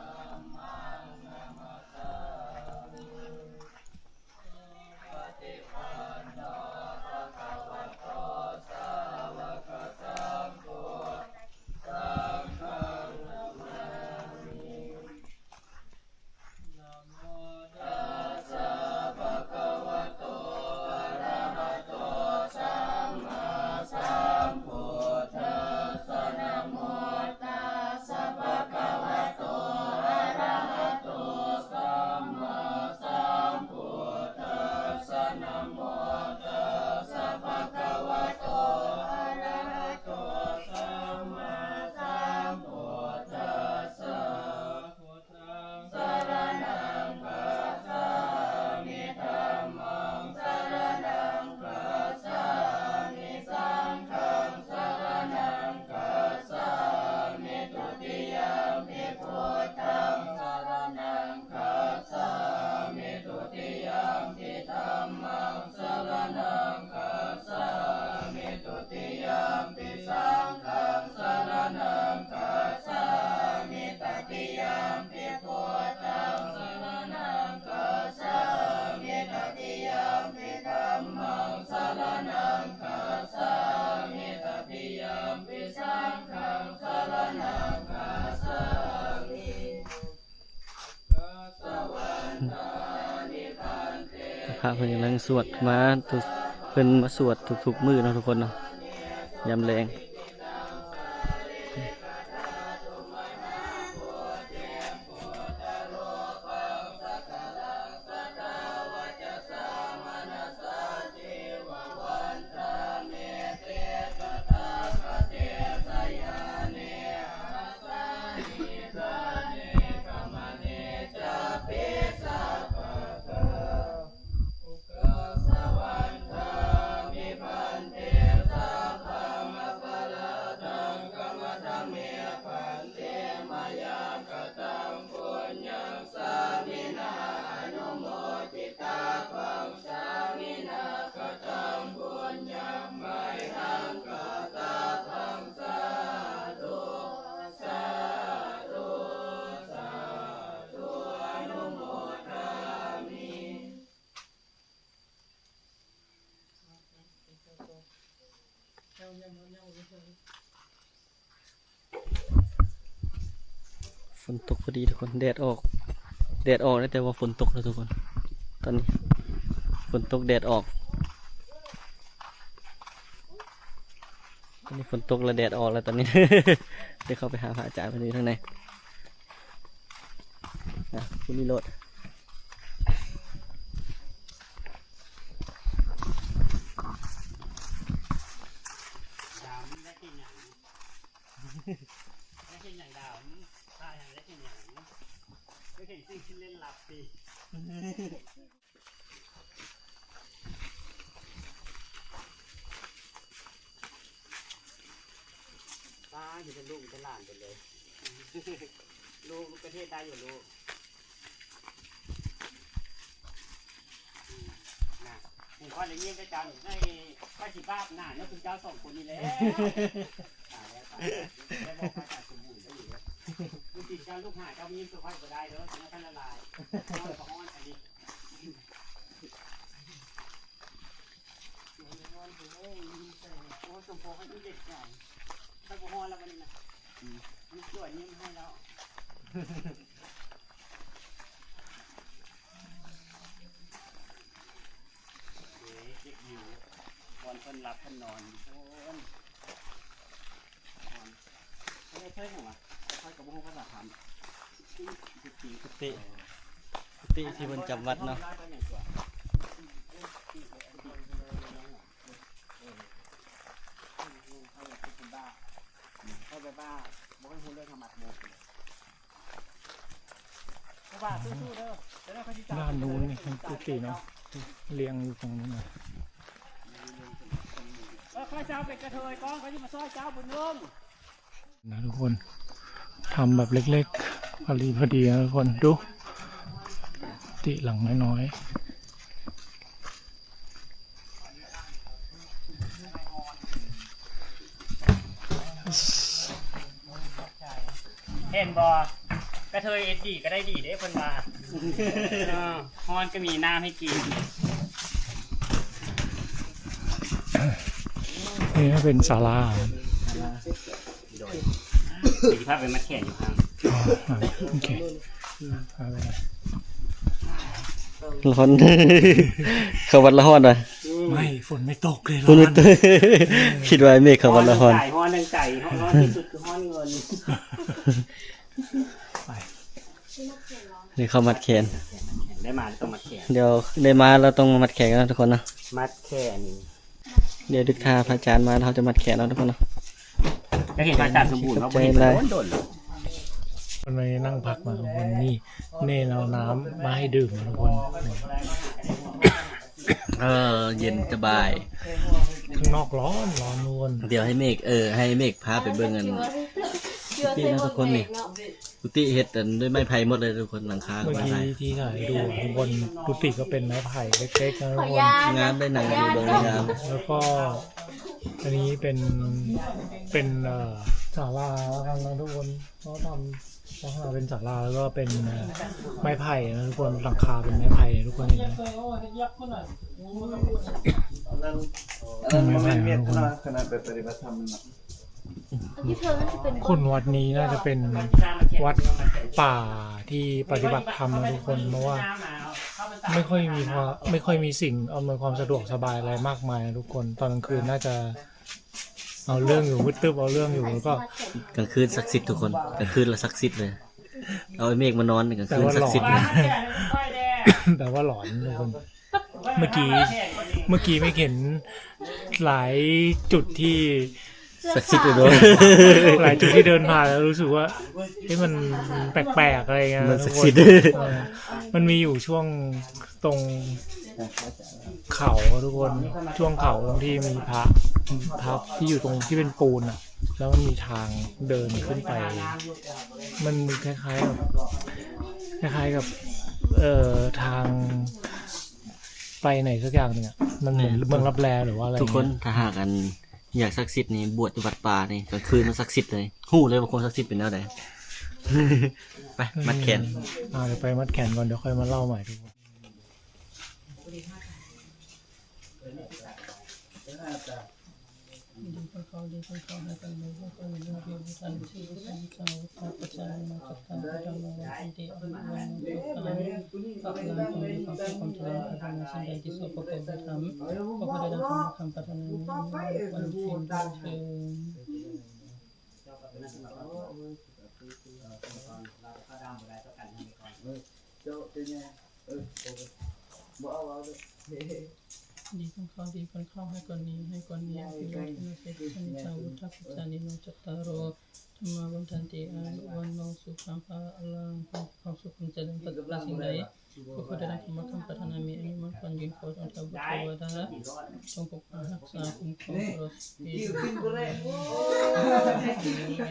ພະເພິ່ນກຳລັງສວດມາ ເພິ່ນມາສວດທຸກໆມື້ເນາະທຸກຄົນເນາະ ຍາມແລງ. ຝົນຕົກພໍດີທຸກຄົນ ແດດອອກ ແດດອອກແລ້ວ ແຕ່ວ່າຝົນຕົກແລ້ວທຸກຄົນ. ຕອນນີ້ຝົນຕົກແດດອອກ ຕອນນີ້ຝົນຕົກແລ້ວແດດອອກແລ້ວຕອນນີ້. ໄດ້ເຂົ້າໄປຫາພະອາຈານເພິ່ນຢູ່ທາງໃນ. ອ່ະ ຜູ້ນີ້ໂລດ. ດາວ ມຶງໄດ້ເຮັດຫຍັງ? ໄດ້ເຮັດຫຍັງດາວ? ຖ້າຍັງໄດ້ເຮັດຫຍັງ? ໄດ້ເຫັນສິ່ງທີ່ເລ່ນລັບຕິ? ປ້າ ຢູ່ເປັນລູກເປັນຫຼານເພິ່ນເລີຍ. ລູກ ລູກປະເທດໄດ້ຢູ່ລູກ. ອືມ ນະ ເຫັນຂ້ອຍໄດ້ຍິນແຕ່ເຈົ້ານີ້ ຂ້ອຍຊິບາບໜ້າຍ້ອນຊຸມເຈົ້າສອງຄົນນີ້ແຫຼະ. ຕາຍແລ້ວ ຕາຍແລ້ວ ໄດ້ບອກພະອາຈານສົມບູນໄດ້ຢູ່ເດ້. ລູກສິດເຈົ້າລູກຫາເຈົ້າຍິ້ມໃສ່ຂ້ອຍບໍ່ໄດ້ເດີ ມັນຄັນລະລາຍ. ຮ້ອນກໍຮ້ອນອັນນີ້. ໂອ້ຍ ສົມພໍເຂົາເຮັດໃຈ ຖ້າບໍ່ຮອດແລ້ວບັດນີ້ນະ. ອືມ ມີສ່ວນຍິ້ມໃຫ້ແລ້ວ. ເດ້ ເກັບຢູ່ບ່ອນເພິ່ນຫຼັບເພິ່ນນອນ ທຸກຄົນ. ເອີ ເພິ່ນຫຍັງວະ? ຂ້ອຍກໍບໍ່ຮູ້ພາສາໄທ. ກຸຕິ ກຸຕິ ກຸຕິທີ່ເພິ່ນຈຳວັດເນາະ. ດ້ານໂນ້ນນີ້ເປັນກຸຕິເນາະ ລຽງຢູ່ຝັ່ງນັ້ນນະ. ເອີ ຂ້າພະເຈົ້າເປັນກະເທີຍກ່ອນ ຂ້າຊິມາຊ່ອຍເຈົ້າບຸນຍົງ. ນະທຸກຄົນ ທຳແບບເລັກໆ ພໍດີ ພໍດີນະທຸກຄົນ. ດູ ກຸຕິຫຼັງນ້ອຍໆ. ເຫັນບໍ່? ກະເທີຍເຮັດດີກໍໄດ້ດີເດ້ເພິ່ນວ່າ. ເອີ ຮ້ອນກໍມີນ້ຳໃຫ້ກິນ. ນີ້ເປັນສາລາ. ໂດຍ ຊິພາໄປມັດແຂນຢູ່ຂ້າງ. ອໍ ໂອເຄ ພາໄປ. ຮ້ອນ ເຂົ້າວັດລະຮ້ອນຫວາ? ໄມ່ ຝົນໄມ່ຕົກເລີຍ ຝົນໄມ່ຕົກ. ຄິດວ່າເມກເຂົ້າວັດລະຮ້ອນ. ຮ້ອນໃຈ ຮ້ອນໃນໃຈ ຮ້ອນທີ່ສຸດຄືຮ້ອນເງິນ. ໄປ ນີ້ເຂົ້າມັດແຂນ ໄດ້ມາຕ້ອງມັດແຂນ. ດຽວໄດ້ມາລະຕ້ອງມາມັດແຂນກັນເນາະທຸກຄົນເນາະ ມັດແຂນ. ດຽວດຶກຖ້າພະອາຈານມາ ເຮົາຈະມັດແຂນເອົາທຸກຄົນເນາະ. ຢາກເຫັນພະອາຈານສົມບູນເນາະ ບໍ່ເຫັນດົນໆ. ເພິ່ນມານັ່ງພັກມາທຸກຄົນ. ນີ້ ເນນເອົານ້ຳມາໃຫ້ດື່ມທຸກຄົນ. ເອີ ເຢັນສະບາຍ. ຂ້າງນອກຮ້ອນ ຮ້ອນທຸກຄົນ. ດຽວໃຫ້ເມກ ເອີ ໃຫ້ເມກພາໄປເບິ່ງອັນ ກຸຕິເນາະທຸກຄົນນີ້. ກຸຕິເຮັດອັນດ້ວຍໄມ້ໄຜ່ໝົດເລີຍທຸກຄົນ ຫຼັງຄາກໍໄມ້ໄຜ່. ເມື່ອກີ້ທີ່ຖ່າຍໃຫ້ດູທຸກຄົນ ກຸຕິກໍເປັນໄມ້ໄຜ່ເລັກໆນະທຸກຄົນ. ງາມໄດ໋ ນັ່ງຢູ່ເບິ່ງງາມ. ແລ້ວກໍອັນນີ້ເປັນ ເປັນ ເອີ ສາລາແລ້ວກັນນະທຸກຄົນ. ເຮົາທຳລັກສະນະເປັນສາລາ ແລ້ວກໍເປັນ ເອີ ໄມ້ໄຜ່ນະທຸກຄົນ. ຫຼັງຄາເປັນໄມ້ໄຜ່ ທຸກຄົນເຫັນໄໝ? ອັນນັ້ນ ອັນນັ້ນບໍ່ແມ່ນເວທນາ ຄະນະໄປປະຕິບັດທຳ. ຢູ່ເທິງນັ້ນຈະເປັນ ຄຸນວັດນີ້ໜ້າຈະເປັນວັດປ່າທີ່ປະຕິບັດທຳນະທຸກຄົນ ເພາະວ່າ ໄມ່ຄ່ອຍມີພະ ໄມ່ຄ່ອຍມີສິ່ງອຳນວຍຄວາມສະດວກສະບາຍອະໄລມາກມາຍນະທຸກຄົນ. ຕອນກາງຄືນໜ້າຈະເອົາເລື່ອງຢູ່ ມືດຕຶບເອົາເລື່ອງຢູ່ ແລ້ວກໍ ກາງຄືນສັກສິດທຸກຄົນ ກາງຄືນລະສັກສິດເລີຍ. ເອົາໄອ້ເມກມານອນ ກາງຄືນສັກສິດເລີຍ. ແປວ່າຫຼອນ ແປວ່າຫຼອນທຸກຄົນ. ເມື່ອກີ້ ເມື່ອກີ້ເມກເຫັນຫຼາຍຈຸດທີ່ ສັກສິດເລີຍເນາະ. ຫຼາຍຈຸດທີ່ເດີນຜ່ານແລ້ວຮູ້ສຶກວ່າ ເອີ ມັນແປກໆ ອະໄລເງຍ ມັນສັກສິດ ເອີ ມັນມີຢູ່ຊ່ວງຕົງເຂົາທຸກຄົນ ຊ່ວງເຂົາທີ່ມີພະ ພະທີ່ຢູ່ຕົງທີ່ເປັນປູນອະ ແລ້ວມັນມີທາງເດີນຂຶ້ນໄປ ມັນຄ້າຍໆ ແບບ ຄ້າຍໆ ກັບ ເອີ ທາງໄປໃນສັກຢ່າງໜຶ່ງອະ ມັນເໝືອນເມືອງລັບແລ ຫຼືວ່າອະໄລ ທຸກຄົນ. ຖ້າຫາກອັນ ຢາກສັກສິດນີ້ ບວດຢູ່ວັດປ່ານີ້ ກາງຄືນມັນສັກສິດເລີຍ ຮູ້ເລີຍວ່າຄວາມສັກສິດເປັນແນວໃດ. ໄປມັດແຂນ ອືມ ອ່າ ດຽວໄປມັດແຂນກ່ອນ ດຽວຄ່ອຍມາເລົ່າໃໝ່ທຸກຄົນ. ຂໍໃຫ້ໄດ້ດັ່ງຄຳປາດຖະໜາ ມີຄວາມສຸກຄວາມຈະເລີນ ໄປເຖິງດີເພິ່ນເຂົ້າ ດີເພິ່ນເຂົ້າ ໃຫ້ກ່ອນນີ້ ໃຫ້ກ່ອນນີ້ ອະພິວາທະນະສີລິສະນິດຈັງ ວຸດທະປຸດສານິໂນ ຈັດຕາໂຣ ທຳມາວັນທັນຕິ ອາຍຸວັນໂນ ສຸຂັງພະລັງ ຄວາມສຸກຄວາມຈະເລີນ ປາດຖະໜາສິ່ງໃດ ຂໍໃຫ້ໄດ້ດັ່ງຄຳປາດຖະໜາ ມີອາຍຸໝັ້ນຂວັນຍືນ ຂໍຈົ່ງເທວະດາ ຈົ່ງປົກປັກຮັກສາ ຄຸ້ມຄອງ ຕະຫຼອດຊີວິດ ຢູ່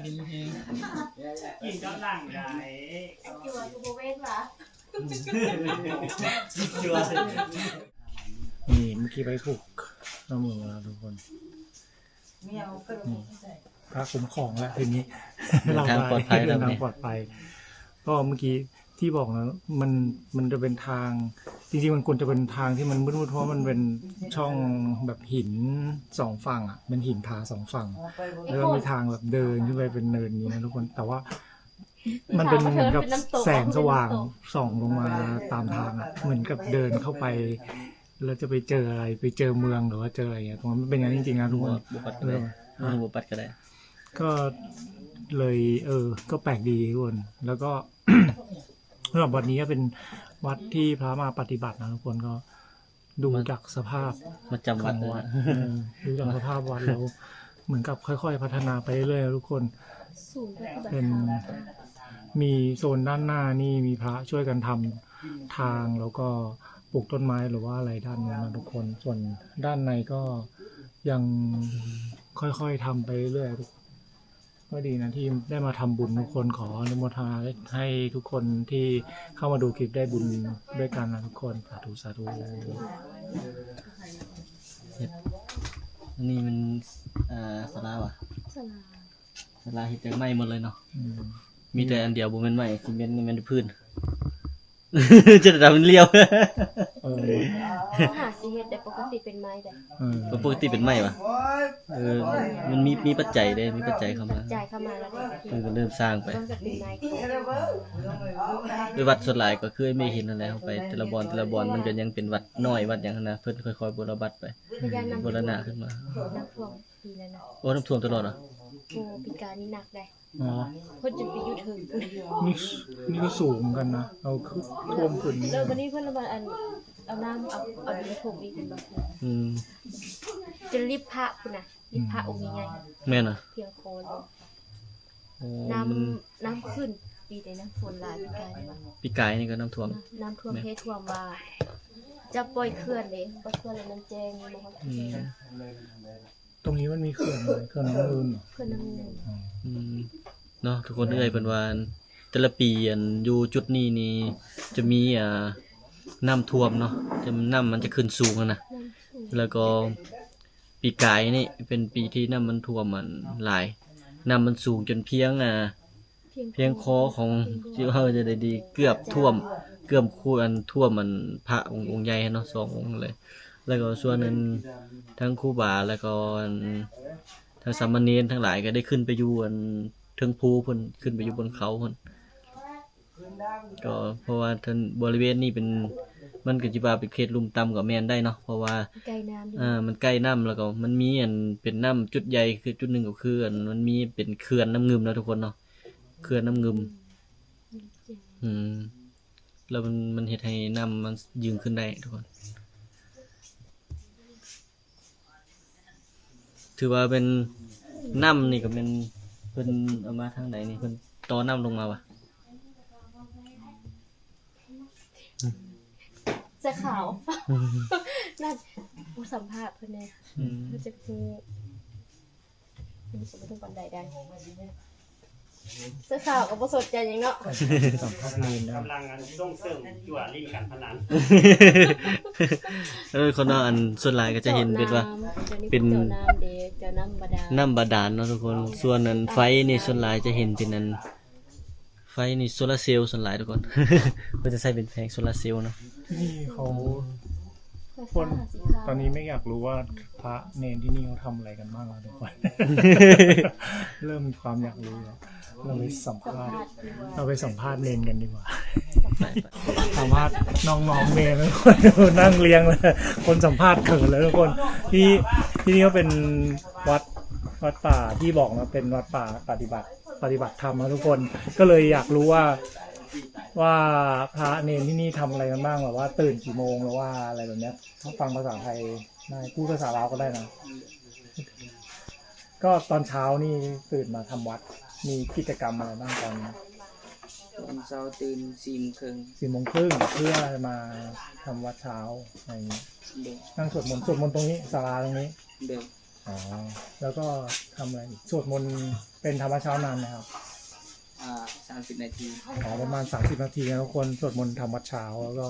ດີມີແຮງ ກິນກັບຫຼັງໄດ້ ນີ້ ເມື່ອກີ້ໄປຜູກນ້ຳມືແລ້ວທຸກຄົນ. ນີ້ ພະຄຸ້ມຄອງແລ້ວທີນີ້ ເດີນທາງປອດໄພ ເດີນທາງປອດໄພ. ກໍເມື່ອກີ້ທີ່ບອກນະ ມັນ ມັນຈະເປັນທາງ ຈິງໆ ມັນຄວນຈະເປັນທາງທີ່ມັນມືດໆ ເພາະວ່າມັນເປັນຊ່ອງແບບຫີນສອງຝັ່ງອະ ເປັນຫີນຜາສອງຝັ່ງ ແລ້ວກໍມີທາງແບບເດີນຂຶ້ນໄປເປັນເນີນນີ້ນະທຸກຄົນ. ແຕ່ວ່າ ມັນເປັນເໝືອນກັບແສງສະຫວ່າງສ່ອງລົງມາຕາມທາງອະ ເໝືອນກັບເດີນເຂົ້າໄປ ແລ້ວຈະໄປເຈີອະໄລ ໄປເຈີເມືອງ ຫຼືວ່າເຈີອະໄລເງຍ ມັນເປັນຢ່າງນັ້ນຈິງໆ ນະທຸກຄົນ. ບໍ່ ບໍ່ປັດກໍໄດ້ ເອີ ບໍ່ປັດກໍໄດ້ ກໍເລີຍ ເອີ ກໍແປກດີທຸກຄົນ. ແລ້ວກໍ ສຳລັບວັດນີ້ກໍເປັນວັດທີ່ພະມາປະຕິບັດນະທຸກຄົນ ກໍ ດູຈາກສະພາບ ມາຈຳວັດ ຂອງວັດ ເອີ ດູຈາກສະພາບວັດແລ້ວ ເໝືອນກັບຄ່ອຍໆພັດທະນາໄປເລື້ອຍໆ ທຸກຄົນ. ເປັນ ມີໂຊນດ້ານໜ້ານີ້ມີພະຊ່ວຍກັນທຳທາງ ແລ້ວກໍປູກຕົ້ນໄມ້ ຫຼືວ່າອະໄລດ້ານໂນ້ນນະທຸກຄົນ. ສ່ວນດ້ານໃນກໍຍັງຄ່ອຍໆທຳໄປເລື້ອຍໆ ທຸກຄົນ. ກໍດີນະທີ່ໄດ້ມາທຳບຸນທຸກຄົນ. ຂໍອະນຸໂມທະນາໃຫ້ທຸກຄົນທີ່ເຂົ້າມາດູຄລິບໄດ້ບຸນດ້ວຍກັນນະທຸກຄົນ. ສາທຸ ສາທຸ. ເຮັດ ອັນນີ້ມັນ ເອີ ສາລາຫວາ? ສາລາ ສາລາເຮັດຈາກໄມ້ໝົດເລີຍເນາະ. ອືມ ມີແຕ່ອັນດຽວບໍ່ແມ່ນໄມ້ ຊິແມ່ນ ແມ່ນພື້ນ. ຈະໄດ້ດຳລຽວ ເອີ ຫາຊິເຮັດ ແຕ່ປົກກະຕິເປັນໄມ້ເດ້. ເອີ ປົກກະຕິເປັນໄມ້ຫວາ? ເອີ ມັນມີ ມີປັດໄຈເດ້ ມີປັດໄຈເຂົ້າມາ ປັດໄຈເຂົ້າມາແລ້ວເດ້. ເອີ ກໍເລີ່ມສ້າງໄປ ເລີ່ມຈາກເປັນໄມ້ກ່ອນ. ໄປວັດສ່ວນຫຼາຍກໍຄືໄອ້ເມກເຫັນຫັ້ນແຫຼະ ເຮົາໄປແຕ່ລະບ່ອນ ແຕ່ລະບ່ອນມັນກໍຍັງເປັນວັດນ້ອຍ ວັດຫຍັງຫັ້ນນະ ເພິ່ນຄ່ອຍໆບູລະບັດໄປ ບູລະນະຂຶ້ນມາ. ນ້ຳຖ້ວມປີນັ້ນນະ ໂອ້ ນ້ຳຖ້ວມຕະຫຼອດຫວາ? ໂອ້ ປີກາຍນີ້ໜັກເດ້. ອໍ ເພິ່ນຈົນໄປຢູ່ເທິງພຸ້ນ. ນີ້ ນີ້ກໍສູງເໝືອນກັນນະ ເອົາຂຶ້ນ ຖ້ວມຂຶ້ນ. ແລ້ວບາດນີ້ເພິ່ນລະມາ ອັນ ເອົານ້ຳ ເອົາ ເອົາດິນຖົມອີກພຸ້ນ. ອືມ ຈົນລິບພະພຸ້ນນະ ລິບພະອົງໃຫຍ່ໆ. ແມ່ນນະ ພຽງຄໍເລີຍ. ໂອ້ ນ້ຳ ມັນ ນ້ຳຂຶ້ນ ປີໃດນ້ຳຝົນຫຼາຍປີກາຍນີ້ຫວາ? ປີກາຍນີ້ກໍນ້ຳຖ້ວມ ນ້ຳຖ້ວມແທ້ ຖ້ວມວ່າຈະປ່ອຍເຂື່ອນເດ້ ປ່ອຍເຂື່ອນແລ້ວມັນແຈ້ງບໍ່ຮອດ. ອືມ ຕົງນີ້ມັນມີເຂື່ອນ ເຂື່ອນນ້ຳງື່ນ ເຂື່ອນນ້ຳງື່ນ. ອືມ ເນາະ ທຸກຄົນເອີຍ ເພິ່ນວ່າແຕ່ລະປີ ອັນ ຢູ່ຈຸດນີ້ນີ້ຈະມີ ອ່າ ນ້ຳຖ້ວມເນາະ ຈະ ນ້ຳມັນຈະຂຶ້ນສູງຫັ້ນນະ. ແລ້ວກໍປີກາຍນີ້ເປັນປີທີ່ນ້ຳມັນຖ້ວມ ອັນ ຫຼາຍ ນ້ຳມັນສູງຈົນພຽງ ອ່າ ພຽງຄໍຂອງ ຊິເວົ້າຈັ່ງໃດດີ ເກືອບຖ້ວມ ເກືອບ ອັນ ຖ້ວມ ອັນ ພະອົງ ອົງໃຫຍ່ເນາະ ສອງອົງເລີຍ. ແລ້ວກໍສ່ວນ ອັນ ທັງຄູບາ ແລ້ວກໍ ອັນ ທັງສາມະເນນທັງຫຼາຍກໍໄດ້ຂຶ້ນໄປຢູ່ອັນເທິງພູພຸ້ນ ຂຶ້ນໄປຢູ່ບົນເຂົາພຸ້ນ. ກໍເພາະວ່າທາງບໍລິເວນນີ້ເປັນ ມັນກໍຊິວ່າເປັນເຂດລຸ່ມຕ່ຳກໍແມ່ນໄດ້ເນາະ ເພາະວ່າ ໃກ້ນ້ຳ ເອີ ມັນໃກ້ນ້ຳ ແລ້ວກໍມັນມີອັນເປັນນ້ຳຈຸດໃຫຍ່ ຄືຈຸດໜຶ່ງກໍຄືອັນມັນມີເປັນເຂື່ອນນ້ຳງື່ມເນາະທຸກຄົນເນາະ ເຂື່ອນນ້ຳງື່ມ. ອືມ ແລ້ວມັນ ມັນເຮັດໃຫ້ນ້ຳມັນຢືນຂຶ້ນໄດ້ທຸກຄົນ. ຖືວ່າເປັນນ້ຳນີ້ກໍແມ່ນເພິ່ນເອົາມາທາງໃດນີ້ ເພິ່ນຕໍ່ນ້ຳລົງມາຫວາ? ເສື້ອຂາວ ອືມ ນັ້ນ ຜູ້ສຳພາດເພິ່ນແດ່ ອືມ ເພິ່ນຈະຮູ້ ເພິ່ນຊິບໍ່ຮູ້ປານໃດໄດ໋. ເສື້ອຂາວກໍບໍ່ສົນໃຈຫຍັງເນາະ ສຳພາດເນນນະ ກຳລັງອັນສົ່ງເສີມຕົວຫຼິ້ນການພະນັນ. ເອີ ຄົນເນາະ ອັນສ່ວນຫຼາຍກໍຈະເຫັນເປັນວ່າ ເຈົ້ານ້ຳ ເປັນ ເຈົ້ານ້ຳເດ້ ເຈົ້ານ້ຳບາດານ ນ້ຳບາດານເນາະທຸກຄົນ. ສ່ວນອັນໄຟນີ້ ສ່ວນຫຼາຍຈະເຫັນເປັນອັນ ໄຟນີ້ໂຊລາເຊວສ່ວນຫຼາຍທຸກຄົນ ເພິ່ນຈະໃຊ້ເປັນແຜງໂຊລາເຊວເນາະ. ທີ່ນີ້ເຂົາ ຄົນ ຕອນນີ້ແມ່ຢາກຮູ້ວ່າພະເນນທີ່ນີ້ເຂົາທຳອະໄລກັນບ້າງແລ້ວທຸກຄົນ ເລີ່ມມີຄວາມຢາກຮູ້ແລ້ວ. ເຮົາໄປສຳພາດ ສຳພາດ ເຮົາໄປສຳພາດເນນກັນດີກວ່າ ສຳພາດນ້ອງໆເນນ ຄົນນັ່ງລຽງເລີຍ ຄົນສຳພາດເຂີນເລີຍທຸກຄົນ. ທີ່ ທີ່ນີ້ກໍເປັນວັດ ວັດປ່າທີ່ບອກເນາະ ເປັນວັດປ່າປະຕິບັດ ປະຕິບັດທຳເນາະທຸກຄົນ ກໍເລີຍຢາກຮູ້ວ່າ ວ່າພະເນນທີ່ນີ້ທຳອະໄລກັນບ້າງ ແບບວ່າຕື່ນກີ່ໂມງ ຫຼືວ່າອະໄລແບບເນີ້ຍ. ຟັງພາສາໄທໄດ້ ພູດພາສາລາວກໍໄດ້ນະ. ກໍຕອນເຊົ້ານີ້ຕື່ນມາທຳວັດ ມີກິດຈະກຳອະໄລບ້າງຕອນ ຕອນເຊົ້າຕື່ນສີ່ໂມງເຄິ່ງ ສີ່ໂມງເຄິ່ງ ເພື່ອມາທຳວັດເຊົ້າໃນນີ້ ໂດຍ ນັ່ງສວດມົນ ສວດມົນຕົງນີ້ ສາລາຕົງນີ້ ໂດຍ. ອໍ ແລ້ວກໍທຳອະໄລອີກ? ສວດມົນເປັນທຳວັດເຊົ້ານານໄໝຄັບ? ອ່າ ສາມສິບນາທີ. ອໍ ປະມານສາມສິບນາທີນະທຸກຄົນ ສວດມົນທຳວັດເຊົ້າ ແລ້ວກໍ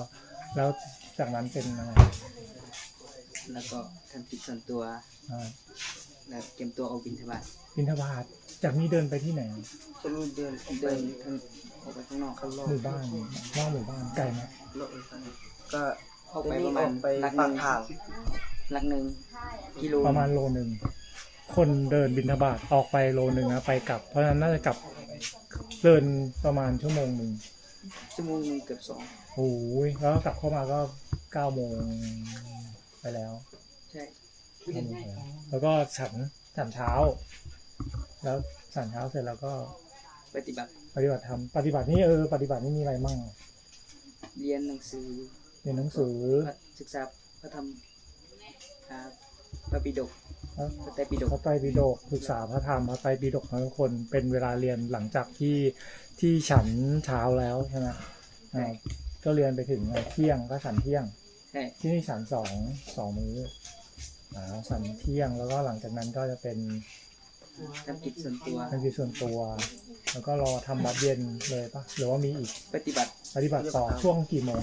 ແລ້ວຈາກນັ້ນເປັນອະໄລ? ແລ້ວກໍທຳກິດສ່ວນຕົວ ອ່າ ແລ້ວກຽມຕົວອອກບິນທະບາດ. ບິນທະບາດ ຈາກນີ້ເດີນໄປທີ່ໃດ? ຈາກນີ້ເດີນ ເດີນ ເດີນອອກໄປຂ້າງນອກ ຂ້າງນອກ ໝູ່ບ້ານ ນອກໝູ່ບ້ານ ໄກໄໝ? ກໍ ອອກໄປປະມານຫຼັກໜຶ່ງ ຫຼັກໜຶ່ງກິໂລ ປະມານໂລໜຶ່ງ. ຄົນເດີນບິນທະບາດອອກໄປໂລໜຶ່ງນະ ໄປກັບ ເພາະສະນັ້ນໜ້າຈະກັບ ເດີນປະມານຊົ່ວໂມງໜຶ່ງ ຊົ່ວໂມງໜຶ່ງເກືອບສອງ. ໂອ້ຍ ແລ້ວກັບເຂົ້າມາກໍເກົ້າໂມງໄປແລ້ວ. ໃຊ່ ເກົ້າໂມງໄປແລ້ວ ແລ້ວກໍສັນ ສັນເຊົ້າ ແລ້ວສັນເຊົ້າເສັດແລ້ວກໍປະຕິບັດ ປະຕິບັດທຳ. ປະຕິບັດນີ້ ເອີ ປະຕິບັດນີ້ມີອະໄລໝັ່ງ? ຮຽນໜັງສື ຮຽນໜັງສື ສຶກສາພະທຳ ອ່າ ພະປິດົກ ພະໄຕປິດົກ ພະໄຕປິດົກ ສຶກສາພະທຳ ພະໄຕປິດົກນະທຸກຄົນ. ເປັນເວລາຮຽນຫຼັງຈາກທີ່ ທີ່ສັນເຊົ້າແລ້ວໃຊ່ໄໝ? ໃຊ່ ອ່າ ກໍຮຽນໄປເຖິງທ່ຽງ ກໍສັນທ່ຽງ. ໃຊ່ ທີ່ນີ້ສັນສອງ ສອງມື້ ອ່າ ສັນທ່ຽງ ແລ້ວກໍຫຼັງຈາກນັ້ນກໍຈະເປັນ ທຳກິດສ່ວນຕົວ ທຳກິດສ່ວນຕົວ ແລ້ວກໍລໍທຳວັດເຢັນເລີຍປະ ຫຼືວ່າມີອີກ? ປະຕິບັດ ປະຕິບັດຕໍ່ ປະຕິບັດຕໍ່ ຊ່ວງກີ່ໂມງ?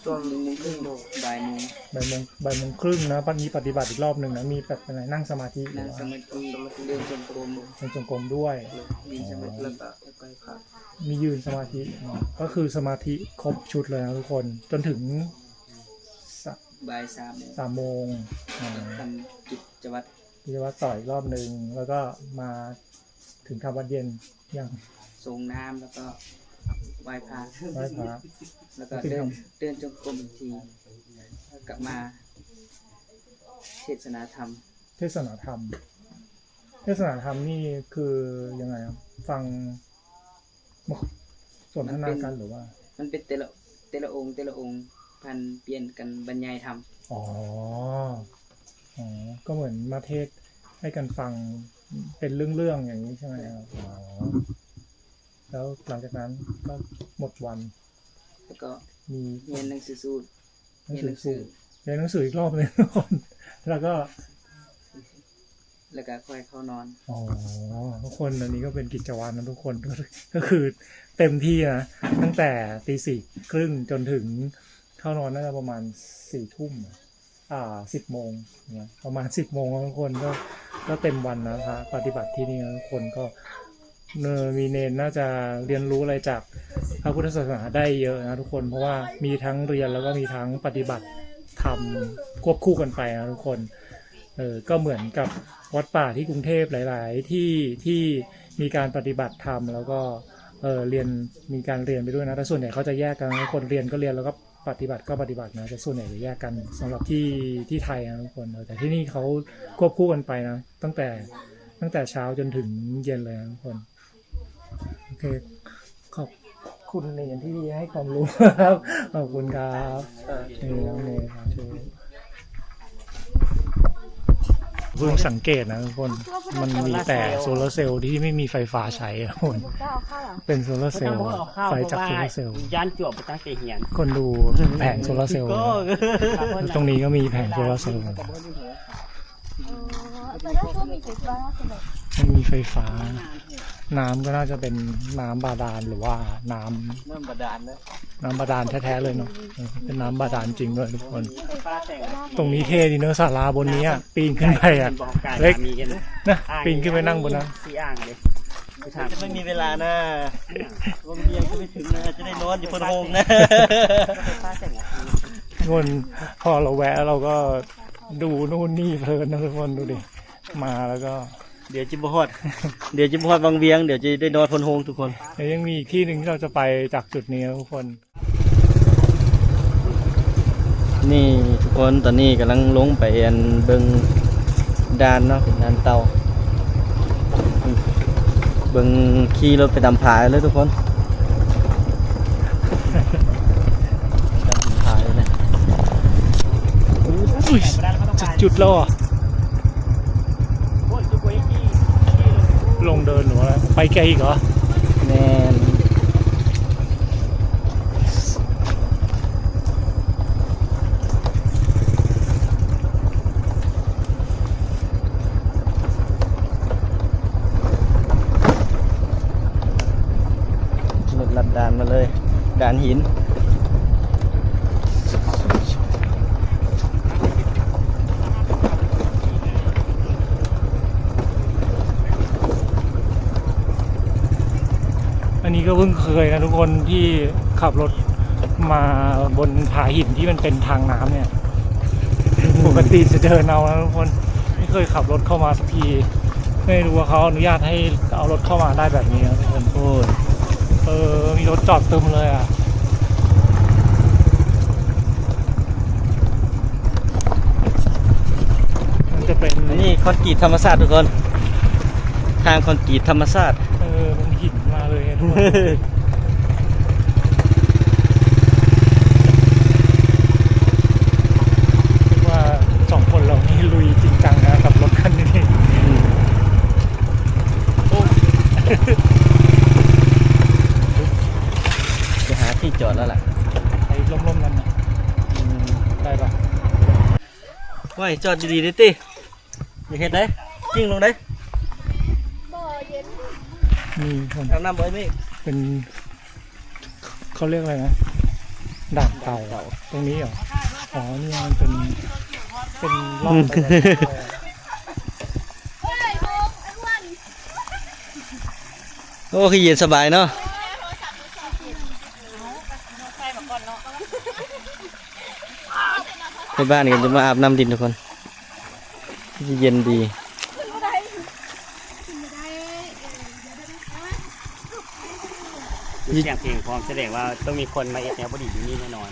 ຊ່ວງໜຶ່ງໂມງເຄິ່ງ ບ່າຍໂມງ ບ່າຍໂມງ ບ່າຍໂມງເຄິ່ງນະ. ບັດນີ້ປະຕິບັດອີກລອບໜຶ່ງນະ ມີແບບຈັ່ງໃດ? ນັ່ງສະມາທິ ນັ່ງສະມາທິ ເດີນຈົງກົມ ເດີນຈົງກົມດ້ວຍ ຢືນສະມາທິ ອໍ ແລ້ວກໍໄຫວ້ພະ ມີຢືນສະມາທິເນາະ ກໍຄືສະມາທິຄົບຊຸດເລີຍນະທຸກຄົນ ຈົນເຖິງ ສະ ບ່າຍສາມໂມງ ສາມໂມງ ອໍ ທຳກິດຈະວັດ ກິດຈະວັດຕໍ່ອີກລອບໜຶ່ງ ແລ້ວກໍມາເຖິງທຳວັດເຢັນ ຍັງ ສົງນ້ຳ ແລ້ວກໍໄຫວ້ພະ ໄຫວ້ພະ ແລ້ວກໍເດີນ ເດີນຈົງກົມອີກທີ ແລ້ວກັບມາເທດສະໜາທຳ ເທດສະໜາທຳ. ເທດສະໜາທຳນີ້ຄືຍັງໄງ? ຟັງ ສົນທະນາກັນ ມັນເປັນ ຫຼືວ່າ? ມັນເປັນແຕ່ລະ ແຕ່ລະອົງ ແຕ່ລະອົງຜັດປ່ຽນກັນບັນຍາຍທຳ. ອໍ ອໍ ກໍເໝືອນມາເທດໃຫ້ກັນຟັງເປັນເລື່ອງໆ ຢ່າງນີ້ໃຊ່ໄໝ? ແມ່ນ ອໍ ແລ້ວຫຼັງຈາກນັ້ນກໍໝົດວັນ ແລ້ວກໍມີຮຽນໜັງສືສູດ ຮຽນໜັງສື ຮຽນໜັງສືອີກລອບໜຶ່ງ ແລ້ວກໍ ແລ້ວກໍຄ່ອຍເຂົ້ານອນ. ອໍ ທຸກຄົນ ອັນນີ້ກໍເປັນກິດຈະວັດນະທຸກຄົນ ກໍ ກໍຄືເຕັມທີ່ນະ ຕັ້ງແຕ່ຕີສີ່ຄຶ່ງຈົນເຖິງເຂົ້ານອນໜ້າຈະປະມານສີ່ທຸ່ມ ອ່າ ສິບໂມງນະ ປະມານສິບໂມງນະທຸກຄົນ ກໍ ກໍເຕັມວັນນະ ພະປະຕິບັດທີ່ນີ້ນະທຸກຄົນ ກໍ ເອີ ມີເນນໜ້າຈະຮຽນຮູ້ອະໄລຈາກພະພຸດທະສາສະໜາໄດ້ເຍອະນະທຸກຄົນ ເພາະວ່າມີທັງຮຽນ ແລ້ວກໍມີທັງປະຕິບັດທຳຄວບຄູ່ກັນໄປນະທຸກຄົນ. ເອີ ກໍເໝືອນກັບ ວັດປ່າທີ່ກຸງເທບຫຼາຍໆ ທີ່ ທີ່ມີການປະຕິບັດທຳ ແລ້ວກໍ ເອີ ຮຽນ ມີການຮຽນໄປດ້ວຍນະ ແຕ່ສ່ວນໃຫຍ່ເຂົາຈະແຍກກັນ ຄົນຮຽນກໍຮຽນ ແລ້ວກໍປະຕິບັດກໍປະຕິບັດນະ ແຕ່ສ່ວນໃຫຍ່ຈະແຍກກັນ ສຳລັບທີ່ ທີ່ໄທນະທຸກຄົນ ເອີ ແຕ່ທີ່ນີ້ເຂົາຄວບຄູ່ກັນໄປນະ ຕັ້ງແຕ່ ຕັ້ງແຕ່ເຊົ້າຈົນເຖິງເຢັນເລີຍນະທຸກຄົນ. ໂອເຄ ຂອບຄຸນເນນທີ່ໃຫ້ຄວາມຮູ້ ຂອບຄຸນຄັບ ເອີ ເນນ ເນນ ເພິ່ງສັງເກດນະທຸກຄົນ ມັນມີແຕ່ໂຊລາເຊວທີ່ໄມ່ມີໄຟຟ້າໃຊ້ນະທຸກຄົນ ເປັນໂຊລາເຊວ ໄຟຈາກໂຊລາເຊວ ຢ້ານຈວບໄປຕັ້ງແຕ່ຮຽນ ຄົນດູແຜງໂຊລາເຊວ ໂອ້ ຕຣົງນີ້ກໍມີແຜງໂຊລາເຊວ ເອີ ແຕ່ວ່າກໍມີໄຟຟ້າ ມັນມີໄຟຟ້າ ນ້ຳກໍໜ້າຈະເປັນນ້ຳບາດານ ຫຼືວ່ານ້ຳ ນ້ຳບາດານເນາະ ນ້ຳບາດານແທ້ໆເລີຍເນາະ ເອີ ເປັນນ້ຳບາດານຈິງດ້ວຍທຸກຄົນ. ຕົງນີ້ເທ່ດີເນາະ ສາລາບົນນີ້ອະ ປີນຂຶ້ນໄປອະ ເລັກນະ ປີນຂຶ້ນໄປນັ່ງບົນນັ້ນ ຊິອ່າງເດ້ ຈະໄມ່ມີເວລານະ ວັງວຽງຈະໄປເຖິງນະ ຈະໄດ້ນອນຢູ່ໂພນໂຮງນະ ທຸກຄົນ ພໍເຮົາແວະ ເຮົາກໍ ດູນູ່ນນີ້ເພີນນະທຸກຄົນ ດູດິ ມາແລ້ວກໍ ດຽວຈະບໍ່ຮອດ ດຽວຈະບໍ່ຮອດວັງວຽງ ດຽວຈະໄດ້ນອນໂພນໂຮງທຸກຄົນ ແລ້ວຍັງມີອີກທີ່ໜຶ່ງທີ່ເຮົາຈະໄປຈາກຈຸດນີ້ນະທຸກຄົນ. ນີ້ທຸກຄົນ ຕອນນີ້ກຳລັງລົງໄປອັນເບິ່ງດ່ານເນາະ ເປັນດ່ານເຕົ່າ ເບິ່ງຂີ່ລົດໄປຕຳຜາເລີຍທຸກຄົນ ຕຳຜາເລີຍນະ ໂອ້ຍ ຈະຈຸດແລ້ວອະ ລົງເດີນຫຼືວ່າໄປໄກອີກເຫາະ ແມ່ນ. ລົດລັດດ່ານມາເລີຍ ດ່ານຫີນ ອັນນີ້ກໍເພິ່ງເຄີຍນະທຸກຄົນ ທີ່ຂັບລົດມາບົນຜາຫີນທີ່ມັນເປັນທາງນ້ຳເນຍ ປົກກະຕິຈະເດີນເອົານະທຸກຄົນ ໄມ່ເຄີຍຂັບລົດເຂົ້າມາສັກທີ ໄມ່ຮູ້ວ່າເຂົາອະນຸຍາດໃຫ້ເອົາລົດເຂົ້າມາໄດ້ແບບນີ້ນະທຸກຄົນ ໂອ້ຍ ເອີ ມີລົດຈອດຕຶມເລີຍອະ. ມັນຈະເປັນ ອັນນີ້ຄອນກຣີດທຳມະຊາດທຸກຄົນ ທາງຄອນກຣີດທຳມະຊາດ ເອີ ມັນຫີນມາເລີຍທຸກຄົນ ຄິດວ່າສອງຄົນເຮົານີ້ລຸຍຈິງຈັງນະກັບລົດຄັນນີ້ ອືມ ໂອ້ ໄປຫາທີ່ຈອດແລ້ວລະ ໄປລົມໆນັ້ນນະ ອືມ ໄດ້ປະ? ໂອ້ຍ ຈອດດີໆເດ້ຕິ ຢ່າເຮັດເດ້ ຈິ້ງລົງເດ້ ບໍ່ເຢັນ ນີ້ເພິ່ນ ອາບນ້ຳບໍ່ ເອີ ມີ ເປັນ ເຂົາ ເຂົາຮຽກອະໄລນະ ດ່ານເຕົ່າ ດ່ານເຕົ່າ ຕົງນີ້ເຫາະ ອໍ ນີ້ມັນເປັນ ເປັນຮ່ອງໄປ ໂອ້ ຄືເຢັນສະບາຍເນາະ ໄທບ້ານກໍຈະມາອາບນ້ຳດິນທຸກຄົນ ເຢັນດີ ມີສຽງເພງພ້ອມ ສະແດງວ່າຕ້ອງມີຄົນມາເຮັດແນວບໍ່ດີຢູ່ນີ້ແນ່ນອນ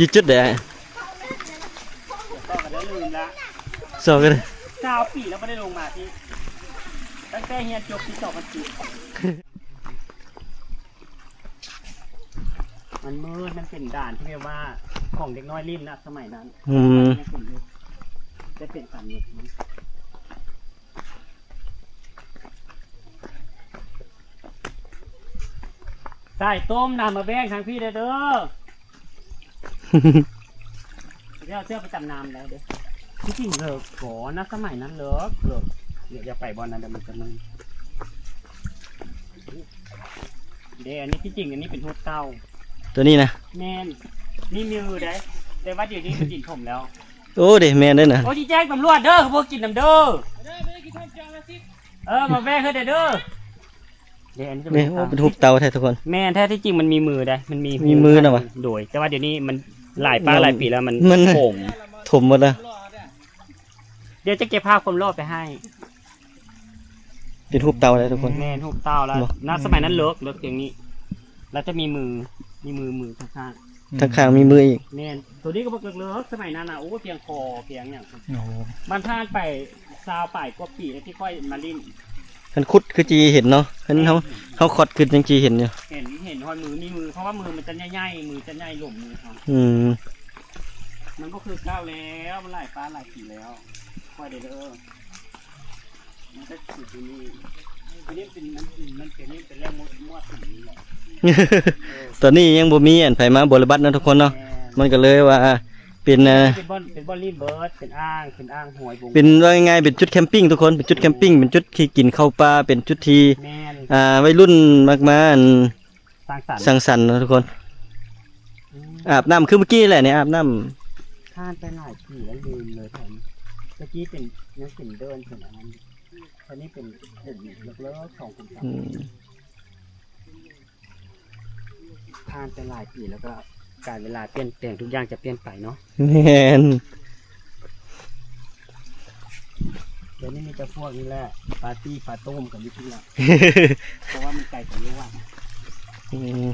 ຢູ່ຈຸດໃດ? ຊາວປີແລ້ວບໍ່ໄດ້ລົງມາທີ່ ຕັ້ງແຕ່ຮຽນຈົບປີສອງພັນສິບ ມັນມືດ ມັນເປັນດ່ານທີ່ແບບວ່າຂອງເດັກນ້ອຍຫຼິ້ນນະ ສະໄໝນັ້ນ ອືມ ຍັງເປັນຢູ່ ແຕ່ເປັນສາມແຍກ ສາຍຕົ້ມນຳມາແບ່ງທາງພີ້ແດ່ເດີ ດຽວເສື້ອໄປຕຳນ້ຳໄດ້ເດີ ທີ່ຈິງເລິກກໍນະ ສະໄໝນັ້ນເລິກ ເລິກ ດຽວຢ່າໄປບ່ອນນັ້ນເດີ ມັນຈະມື່ນ ເດ້ ອັນນີ້ທີ່ຈິງ ອັນນີ້ເປັນຮູບເຕົ່າ ຕົວນີ້ນະ ແມ່ນ ມີມືໄດ້ ແຕ່ວ່າດຽວນີ້ມັນດິນຖົມແລ້ວ ໂອ້ ເດ້ ແມ່ນເດ້ນະ ໂອ້ ຊິແຈ້ງຕຳຫຼວດເດີ ພວກກິນນຳເດີ ເອີ ມາແວ່ງເຮັດແດ່ເດີ ເດ້ ອັນນີ້ຈະເປັນຮູບເຕົ່າ ນີ້ ໂອ້ ເປັນຮູບເຕົ່າແທ້ທຸກຄົນ ແມ່ນ ແທ້ທີ່ຈິງມັນມີມືໄດ໋ ມັນມີ ມີມືນະຫວາ ໂດຍ ແຕ່ວ່າດຽວນີ້ມັນຫຼາຍປາກຫຼາຍປີແລ້ວ ມັນ ມັນຖົມ ຖົມໝົດແລ້ວ เดี๋ยวจะเก็บภาพความรอบไปให้ เป็นรูปเต่าเลยทุกคน แม่น รูปเต่าแล้ว บ่ นะ สมัยนั้นเลิก เลิกเพียงนี้ แล้วจะมีมือ มีมือ มือข้างๆ ข้างๆ มีมืออีก แม่น ตัวนี้ก็บ่เลิก สมัยนั้นน่ะ โอ้ เพียงคอ เพียงหยัง โอ้โห มันผ่านไปซาวปลายกว่าปีแล้วที่ค่อยมาเล่น คันขุดคือจีเห็นเนาะ คันเฮา เห็น เฮาขอดคือจังจีเห็นอยู่ เห็น เห็นฮอดมือ มีมือ เพราะว่ามือมันจะใหญ่ๆ มือจะใหญ่หลวมมือเขา อืม มันก็คือเก่าแล้ว มันหลายปาหลายปีแล้ว ค่อยได้เด้อ มันก็คือที่นี่ ที่นี่เป็น มัน มันเป็น นี่เป็นแหล่งมั่ว มั่วสุมนี่แหละ ตอนนี้ยังบ่มีอันไผมาบริบัติเนาะทุกคนเนาะ แม่น มันก็เลยว่า เป็น เอ่อ เป็นบ่อน เป็นบ่อนรีเวิร์ส เป็นอ่าง เป็นอ่างห้วยบง เป็น ว่าง่ายๆ เป็นจุดแคมปิ้งทุกคน เป็นจุดแคมปิ้ง เป็นจุดที่กินข้าวปลา เป็นจุดที่ แม่น อ่า วัยรุ่นมักมา อัน สังสรรค์ สังสรรค์เนาะทุกคน อืม อาบน้ำคือเมื่อกี้แหละนี่ อาบน้ำ ผ่านไปหลายปีแล้วลืมเลยผม เมื่อกี้เป็น ยังเป็นเดินเป็นอันนั้น อันนี้เป็นกลุ่มเลิกๆ สองกลุ่ม อืม ผ่านไปหลายปีแล้วก็กาลเวลาเปลี่ยนแปลง ทุกอย่างจะเปลี่ยนไปเนาะ แม่น เดี๋ยวนี้มีแต่พวกนี้แหละ ปาร์ตี้ปาร์ตี้กันอยู่ที่ละ เพราะว่ามันไกลจากนี่ว่า อืม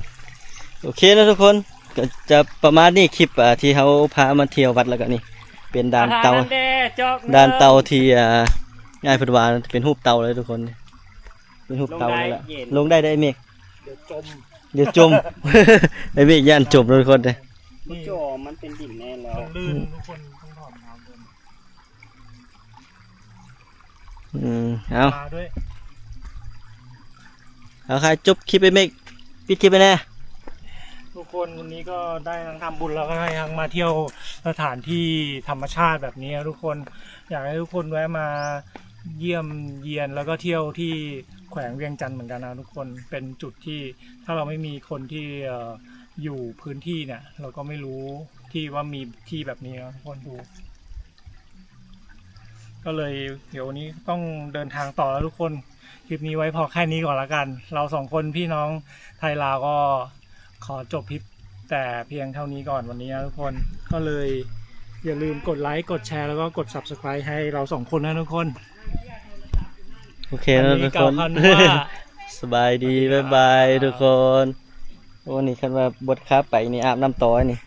โอเคนะทุกคน ก็จะประมาณนี้ คลิป อ่า ที่เฮาพามาเที่ยววัด แล้วก็นี่ เป็นด่านเต่า อ่า นั่นแหละ จอกเนอะ ด่านเต่าที่ อ่า อ้ายเพิ่นว่าเป็นรูปเต่าเลยทุกคน เป็นรูปเต่าเลยล่ะ ลงได้เย็น ลงได้เด้อไอ้เมฆ เดี๋ยวจม เดี๋ยวจม ไอ้เมฆย้านจมเนาะทุกคนเด้อ มันจม มันเป็นดินแน่แล้ว มันลื่น ทุกคนต้องถอดรองเท้าเดิน อืม เอา มาด้วย เอา ใครจบคลิปไอ้เมฆ ปิดคลิปไปแน่ ทุกคน วันนี้ก็ได้ทั้งทำบุญ แล้วก็ได้ทั้งมาเที่ยวสถานที่ธรรมชาติแบบนี้นะทุกคน อยากให้ทุกคนแวะมาเยี่ยมเยียน แล้วก็เที่ยวที่แขวงเวียงจันทน์เหมือนกันนะทุกคน เป็นจุดที่ถ้าเราไม่มีคนที่ เอ่อ อยู่พื้นที่เนี่ย เราก็ไม่รู้ที่ว่ามีที่แบบนี้นะทุกคน ดู ก็เลยเดี๋ยววันนี้ต้องเดินทางต่อแล้วทุกคน คลิปนี้ไว้พอแค่นี้ก่อนละกัน เราสองคนพี่น้องไทยลาวก็ขอจบคลิปแต่เพียงเท่านี้ก่อนวันนี้นะทุกคน ก็เลยอย่าลืมกดไลค์ กดแชร์ แล้วก็กด Subscribe ให้เราสองคนนะทุกคน โอเคนะทุกคน วันนี้กล่าวคำว่า สบายดี บ๊ายบายทุกคน โอ้ นี่คันว่าบดขาไปนี่อาบน้ำต่อนี่